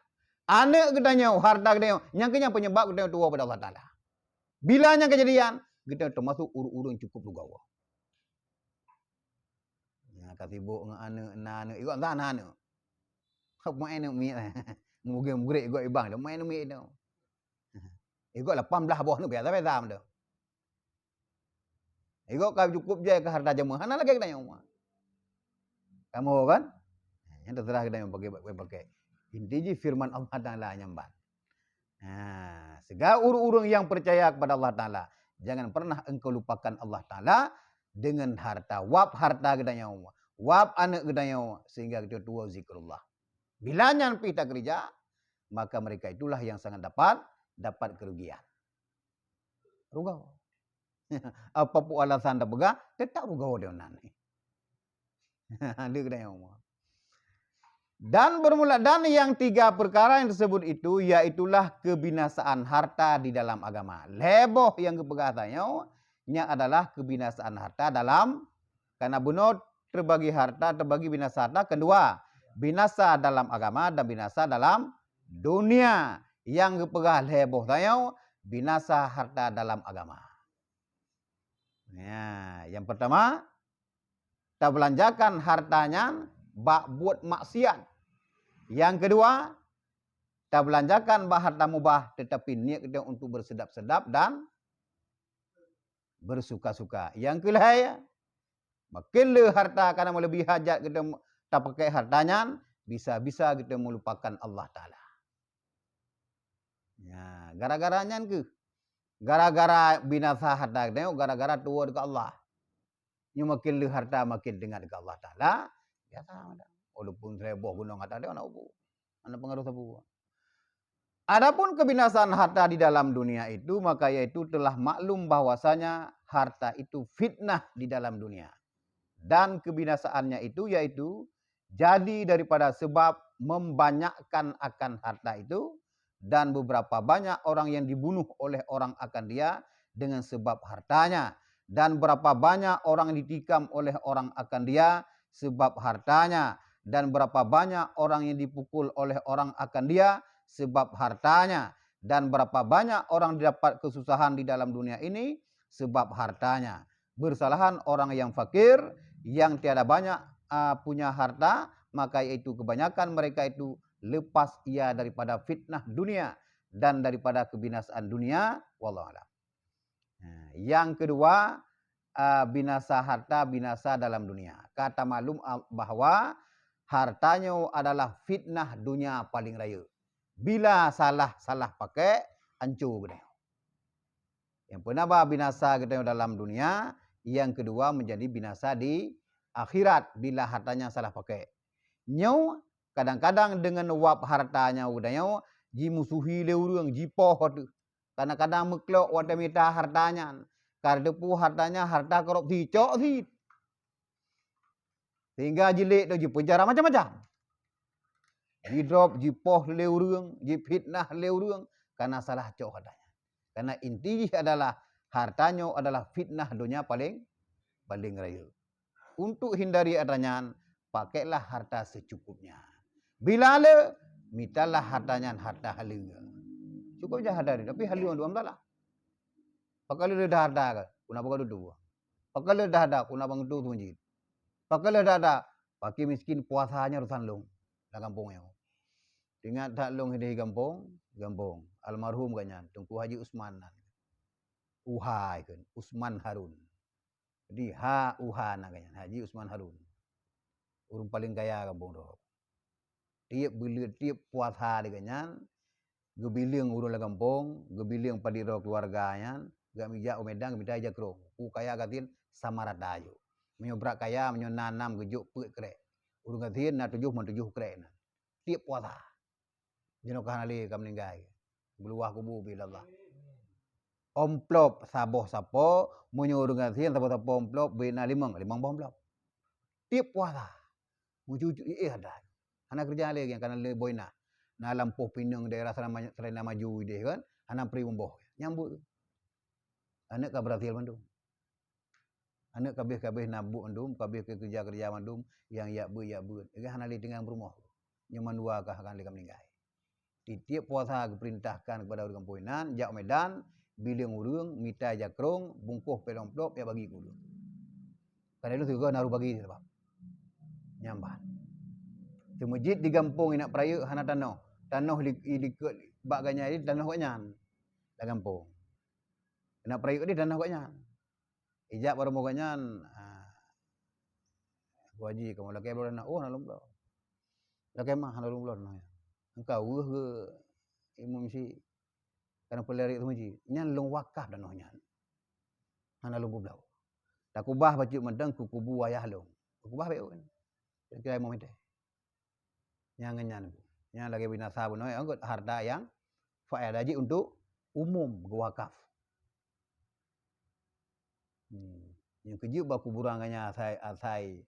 Aneuk geutanyoe, harta geutanyoe, nyang keunyan penyebab geutanyoe tuwoe pada Allah Taala. Bila nyan keujadian, geutanyoe teumasuk ureuëng-ureuëng cukup lugawa. Nya ka sibok ngon aneuk, na aneuk, igoe entah na aneuk. Hok main aneuk miet. Mungkin mugrek igoe ibang tu, main aneuk miet tu. Igoe lapan belas boh aneuk biasa-biasa tu. Igoe ka cukup jai keu harta jamaah, hana lagée geutanyoe. Kamoe kan? Nyan teuseurah geutanyoe pakai, pakai, pakai. Inti jih firman Allah Taala nyang ban. Ha, segala ureuëng-ureuëng yang percaya kepada Allah Taala, jangan pernah engkau lupakan Allah Taala dengan harta. Wab harta geutanyoe, wab aneuk geutanyoe, sehingga geutanyoe tuwoe zikrullah. Bila nyan pih takeurija, maka mereka itulah yang sangat dapat, dapat kerugian. Rugoe. Apa pun alasan tapeugah, tetap rugoe dia nan. Ada geutanyoe. Dan bermula, dan yang tiga perkara yang tersebut itu, yaitulah kebinasaan harta di dalam agama. Lhée boh nyang geupeugah tanyoe, nya adalah kebinasaan harta dalam, karena bunoe terbagi harta, terbagi binasa harta, kedua, binasa dalam agama dan binasa dalam dunia. Nyang geupeugah lhée boh tanyoe, binasa harta dalam agama. Ya, yang pertama, tabeulanjakan harta nyan bak buet maksiat. Yang kedua, tabeulanjakan bak harta mubah, tetapi niat geutanyoe untuk bersedap-sedap dan bersuka-suka. Yang kelhée, Makin le harta kana meuleubeh hajat geutanyoe tapakèk harta nyan, bisa-bisa geutanyoe meulupakan Allah Taala. Ya, gara-gara nyan keuh. Gara-gara binasa harta geutanyoe, gara-gara tuwoe deungon Allah. Nyoe makin le harta, makin teuingat keu Allah Taala, biasa mantong. Walaupun siribèe gunong harta teuh hana ubu, hana peungaroh sapeue. Adapun kebinasaan harta di dalam dunia itu, maka yaitu telah maklum bahwasanya harta itu fitnah di dalam dunia. Dan kebinasaannya itu yaitu jadi daripada sebab membanyakkan akan harta itu, dan beberapa banyak orang yang dibunuh oleh orang akan dia dengan sebab hartanya, dan berapa banyak orang yang ditikam oleh orang akan dia sebab hartanya, dan berapa banyak orang yang dipukul oleh orang akan dia sebab hartanya, dan berapa banyak orang didapat kesusahan di dalam dunia ini sebab hartanya. Bersalahan orang yang fakir, yang tiada banyak, ah, punya harta, maka yaitu kebanyakan mereka itu lepas ia daripada fitnah dunia dan daripada kebinasaan dunia. Wallahu a'lam. Nah, yang kedua, ah, binasa harta, binasa dalam dunia. Ka tamaklum, ah, bahwa harta nyoe adalah fitnah dunia paling rayeuk. Bila salah-salah pakèk, anco geutanyoe. Nyang peuna ba binasa geutanyoe dalam dunia, yang kedua menjadi binasa di akhirat bila harta nyan salah pakèk. Nyoe kadang-kadang deungon wab harta nyoe geutanyoe jimusuhi lé ureueng, jipoh teuh. Kadang-kadang meuklok watèe mita harta nyan. Ka teupeue harta nyan harta korupsi, cok cit. Sehingga jilèk tu jipeujara macam-macam. Jidrop, jipoh lé ureueng, jifitnah lé ureueng, karena salah cok harta nyan. Karena inti jih adalah harta nyoe adalah fitnah donya paling, paling rayeuk. Untuk hindari harta nyan, pakailah harta secukupnya. Bila le, mitalah harta nyan harta haleue. Cukup jih harta nyan, tapi haleue mandum salah. Pakon le dah harta ka, guna bak dudoe. Pakon le dah harta, guna bak dudoe tu masjid. Pakon le dah harta, fakir miskin puasa nyan urusan lôn lam gampông nyoe. Ingat that lôn di gampông, gampông almarhum gobnyan, Teungku Haji Usman nan. Uha ikheun, Usman Harun. Jadi, ha, uha nan gobnyan, Haji Usman Harun. Ureueng paleng kaya gampông droe. Tiep buleuen, tiep puasa lagèe nyan, geubileung ureueng lam gampông, geubileung padum droe keuluwarga nyan, geujak u Medan geumita ija krông. Peue kaya gasien sama rata jok. Meunyoe brat kaya, meunyoe na nam geujok peuet krek. Ureueng gasien na tujoh, man tujoh krek nan. Tiep puasa. Jinoe ka hana lé ka meuninggai. Beuluwah kubu bi Allah. Amplop saboh sapo, meunyoe ureueng gasien saboh sapo amplop, bri na limong, limong boh amplop. Tiep puasa. Meucucu, eh, ada. Hana keureuja lé, nyang kana lé boh inan. Na lampôh pineung daerah Serai-, Serai na maju idéh kan, hana pri meuboh. Nyang beuet. Aneuk ka beurhasil mandum. Aneuk ka abéh-abéh na buet mandum, ka abéh keureuja-keureuja mandum, nyang jak beuet, jak beuet. Lagèe hana lé tinggai peurumoh. Nyoe mandua ka akan lé ka meuninggai. Tiep-tiep puasa geupeurintahkan keupada ureueng gampông inan, jak u Medan, bileung ureueng, mita ija krông, bungkôh pèt amplop, jak bagi keu ureueng. Kadang tu sigoe na ureueng bagi sabab. Nyan ban. Seumeujid di gampông inat peurayeuk hana tanoh. Tanoh di, di, di, bak gobnyan, tanoh gobnyan. Lam gampông. Inat peurayeuk di tanoh gobnyan. Ijak bak rumoh gobnyan, ah, Abu Haji, kamoe lakèe bloe tanoh, oh, hana lôn bloe. Lakèe mah, hana lôn bloe tanoh nyan. Engka weueh keu imum si, kana peulariek teumeuji. Nyan lôn wakaf tanoh nyan. Hana lôn peubloe. Takubah bacut mantong keu kubu ayah lôn. Takubah bèk kan. Kira-kira imum itèe. Nyang ngon nyan. Nyan lagèe binasa bunoe, angkot harta nyang faedah jih untuk umum geuwakaf. Hmm. Nyang keujeuet bak kuburan gobnyan asai, asai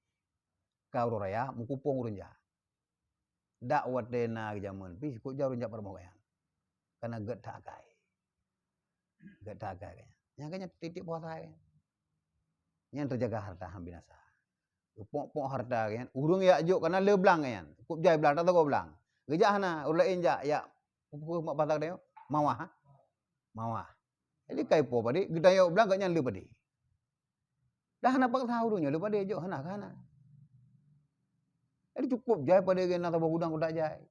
ka uroe raya, meukupông ureueng jak. Dak watèe na jameun pih, sikôt jak ureueng jak peurumoh gobnyan. Karena gèt that akai. Gèt that akai gobnyan. Nyang gobnyan tiep-tiep puasa gobnyan. Nyan teujaga harta han binasa. Geupok-pok harta gobnyan, ureueng jak jok kana le blang gobnyan. Kop jai blang, tak sagoe blang. Geujak hana, ureueng laén jak, jak peue mak basa geutanyoe? Mawah, ha? Mawah. Jadi kai po padé, geutanyoe blang gobnyan le padé. Dah hana paksa ureueng nyoe le padé jok hana, ka hana. Jadi cukop jai padé gobnyan saboh gudang kotak jai.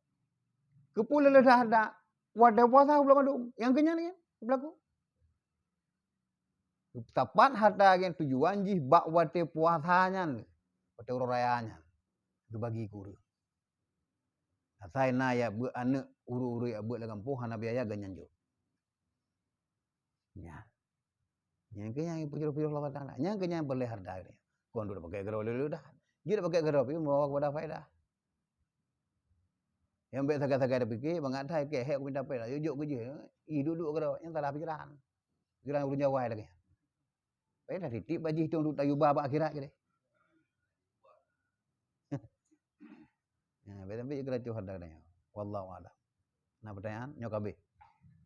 Keupeue leuleubeh dah, dah watèe puasa bulan mandum, nyang keunyan nyan beulaku. Sapat hareuta geuh tujuan jih bak watée puasa nyan, watée uroe raya nyan, geubagi keu ureuëng. Asai na jak beuet aneuëk, ureuëng-ureuëng jak beuet lam gampông hana biaya, geuh nyan jok. Nyan. Nyan keuh nyang peujoh-peujoh Allah Taala. Nyan keuh nyang peureulée hareuta geutanyoe. Kon duek pakai keudroe lé-lé dah. Jeuet pakai keudroe pih membawa kepada faedah. Nyang bék sagai-sagai tapiké, mangat that keu hék kuminta péng, jok-jok keujeuet, ih, duek-duek keudroe, nyang salah pikiran. Pikiran ureuëng Jawa lagée nyan. Bék that tieb bak jih, tong duek tayue ba bak akhirat keudeh. Nah, bék sampai keuracuh hareuta geutanyoe. Wallahu a'lam. Na pertanyaan? Nyoe ka habéh.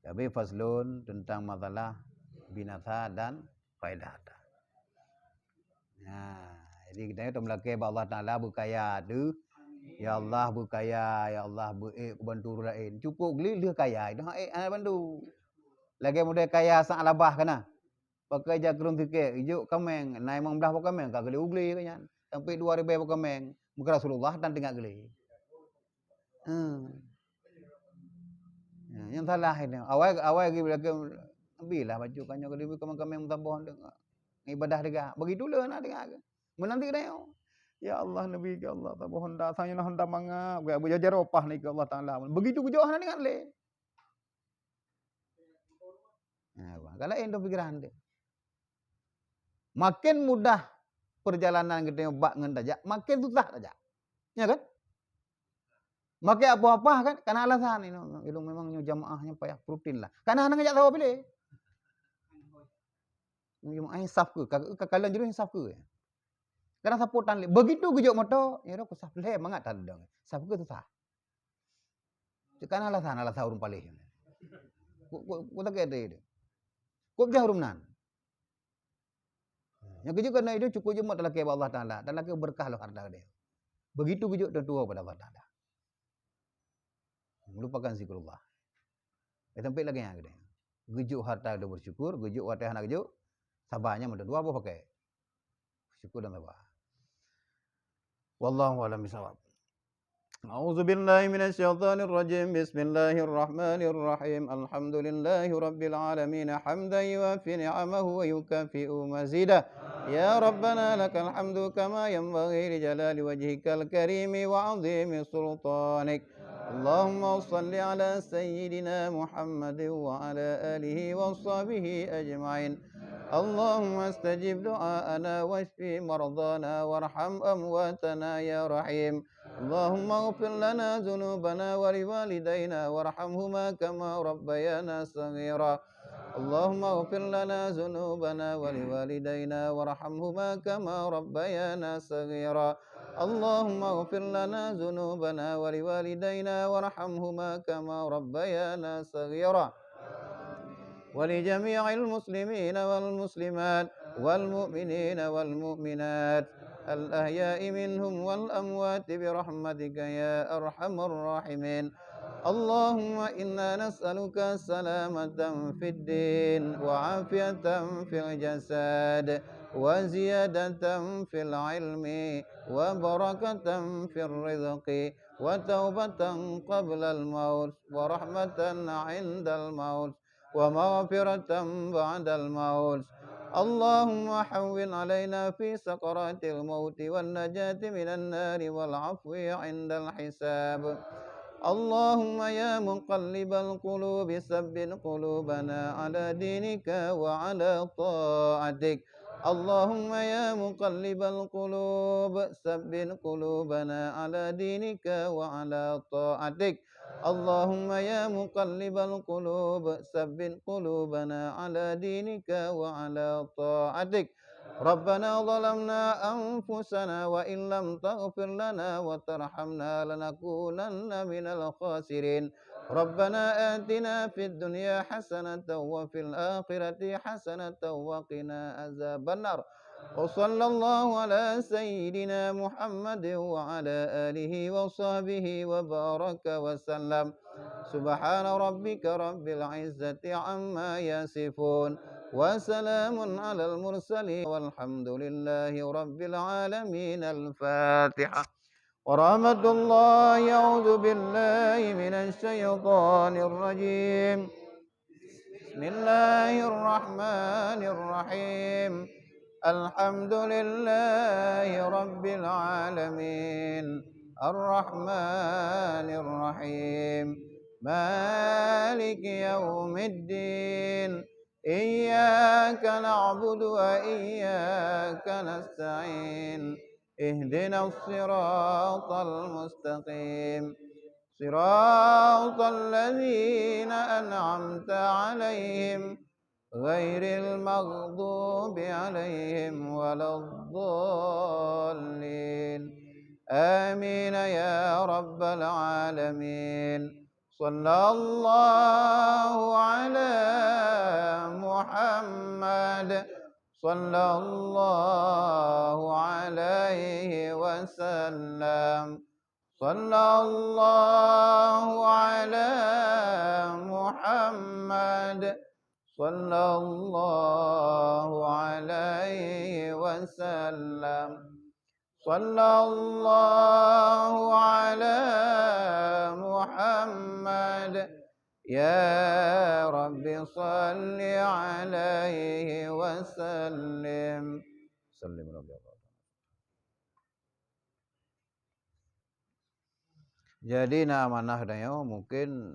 Ka habéh faslun tentang masalah binasa dan faedah harta. Nah, jadi geutanyoe tameulakée bak Allah Taala beukaya teuh. Ya Allah beukaya, ya Allah beuék kubantu ureuëng laén. Cukup gleh lheueh kaya, dah ék hana bantu. Lagée model kaya sang alabah kana. Pakai jak krueng sikét, ijok kaméng, na limong blaih boh kaméng, ka geulé u glé keu nyan. Sampai dua ribèe boh kaméng, meukeurah Rasulullah dan teuingat geulé. Hmm. Ya, nyang salah ini. Awai, awai geubi lagèe, bilah bacut ka nyoe geulé kaméng-kaméng meusaboh deungon ibadah teuga. Begitu le na teuga. Meunanti geutanyoe. Ya Allah, Nabi ke Allah, saboh honda, sang nyoe na honda manga, geujaroe pah ni ke Allah Taala. Begitu geujok hana ingat lé. Nah, ka laén tu pikiran teuh. Makin mudah perjalanan geutanyoe bak ngon tajak, makin susah tajak. Ya kan? Makin apa-apa kan, kana alasan, "Ilôn, ilôn memang nyoe jamaah nyoe payah rutin lah." Kana hana ngajak saboh piléh. Jamaah nyang saf keu, ka, ka kalon jurong nyang saf keu. Kana sapotan lé. Begitu geujok moto, ya udah, ku saf lé mangat tadong. Saf keu susah. Cit kana alasan, alasan ureueng paléh. Ku, ku, ku sakét hati tu. Ku peugah ureueng nan. Nyang keujeuet keunan itu cukup jeumot talakée bak Allah Taala, talakée beureukat lom hareuta geutanyoe. Begitu geujok teutuwoe bak Allah Taala. Meulupakan zikrullah. Eh, sampai lagée nyan geutanyoe. Geujok hareuta geutanyoe bersyukur, geujok watée hana geujok, saba nyan meuteun dua boh pakai. Syukur dan sabar. Wallahu a'lam bishawab. أعوذ بالله من الشيطان الرجيم. بسم الله الرحمن الرحيم. الحمد لله رب العالمين، حمدا يوافي نعمه ويكافئ مزيده. يا ربنا لك الحمد كما ينبغي لجلال وجهك الكريم وعظيم سلطانك. اللهم صل على سيدنا محمد وعلى آله وصحبه أجمعين. اللهم استجب دعاءنا واشف مرضانا وارحم أمواتنا يا رحيم. اللهم اغفر لنا ذنوبنا ولوالدينا وارحمهما كما ربيانا صغيرا. اللهم اغفر لنا ذنوبنا ولوالدينا وارحمهما كما ربيانا صغيرا. اللهم اغفر لنا ذنوبنا ولوالدينا وارحمهما كما ربيانا صغيرا. ولجميع المسلمين والمسلمات والمؤمنين والمؤمنات الأحياء منهم والأموات برحمتك يا أرحم الراحمين. اللهم إنا نسألك سلامة في الدين وعافية في الجسد وزيادة في العلم وبركة في الرزق وتوبة قبل الموت ورحمة عند الموت ومغفرة بعد الموت. اللهم هون علينا في سكرات الموت والنجاة من النار والعفو عند الحساب. اللهم يا مقلب القلوب ثبت قلوبنا على دينك وعلى طاعتك. اللهم يا مقلب القلوب ثبت قلوبنا على دينك وعلى طاعتك. اللهم يا مقلب القلوب ثبت قلوبنا على دينك وعلى طاعتك. ربنا ظلمنا أنفسنا وإن لم تغفر لنا وترحمنا لنكونن من الخاسرين. ربنا آتنا في الدنيا حسنة وفي الآخرة حسنة وقنا عذاب النار. وصلى الله على سيدنا محمد وعلى آله وصحبه وبارك وسلم. سبحان ربك رب العزة عما يصفون. وسلام على المرسلين والحمد لله رب العالمين. الفاتحة. ورحمة الله، أعوذ بالله من الشيطان الرجيم. بسم الله الرحمن الرحيم. الحمد لله رب العالمين. الرحمن الرحيم. مالك يوم الدين. إياك نعبد وإياك نستعين. اهدنا الصراط المستقيم. صراط الذين أنعمت عليهم غير المغضوب عليهم ولا الضالين. آمين يا رب العالمين. صلى الله على محمد. صلى الله عليه وسلم. صلى الله على محمد. صلى الله عليه وسلم. صلى الله على محمد. يا رب صل عليه وسلم. سلم رضي الله عنه. Jadi na amanah tanyoe mungkin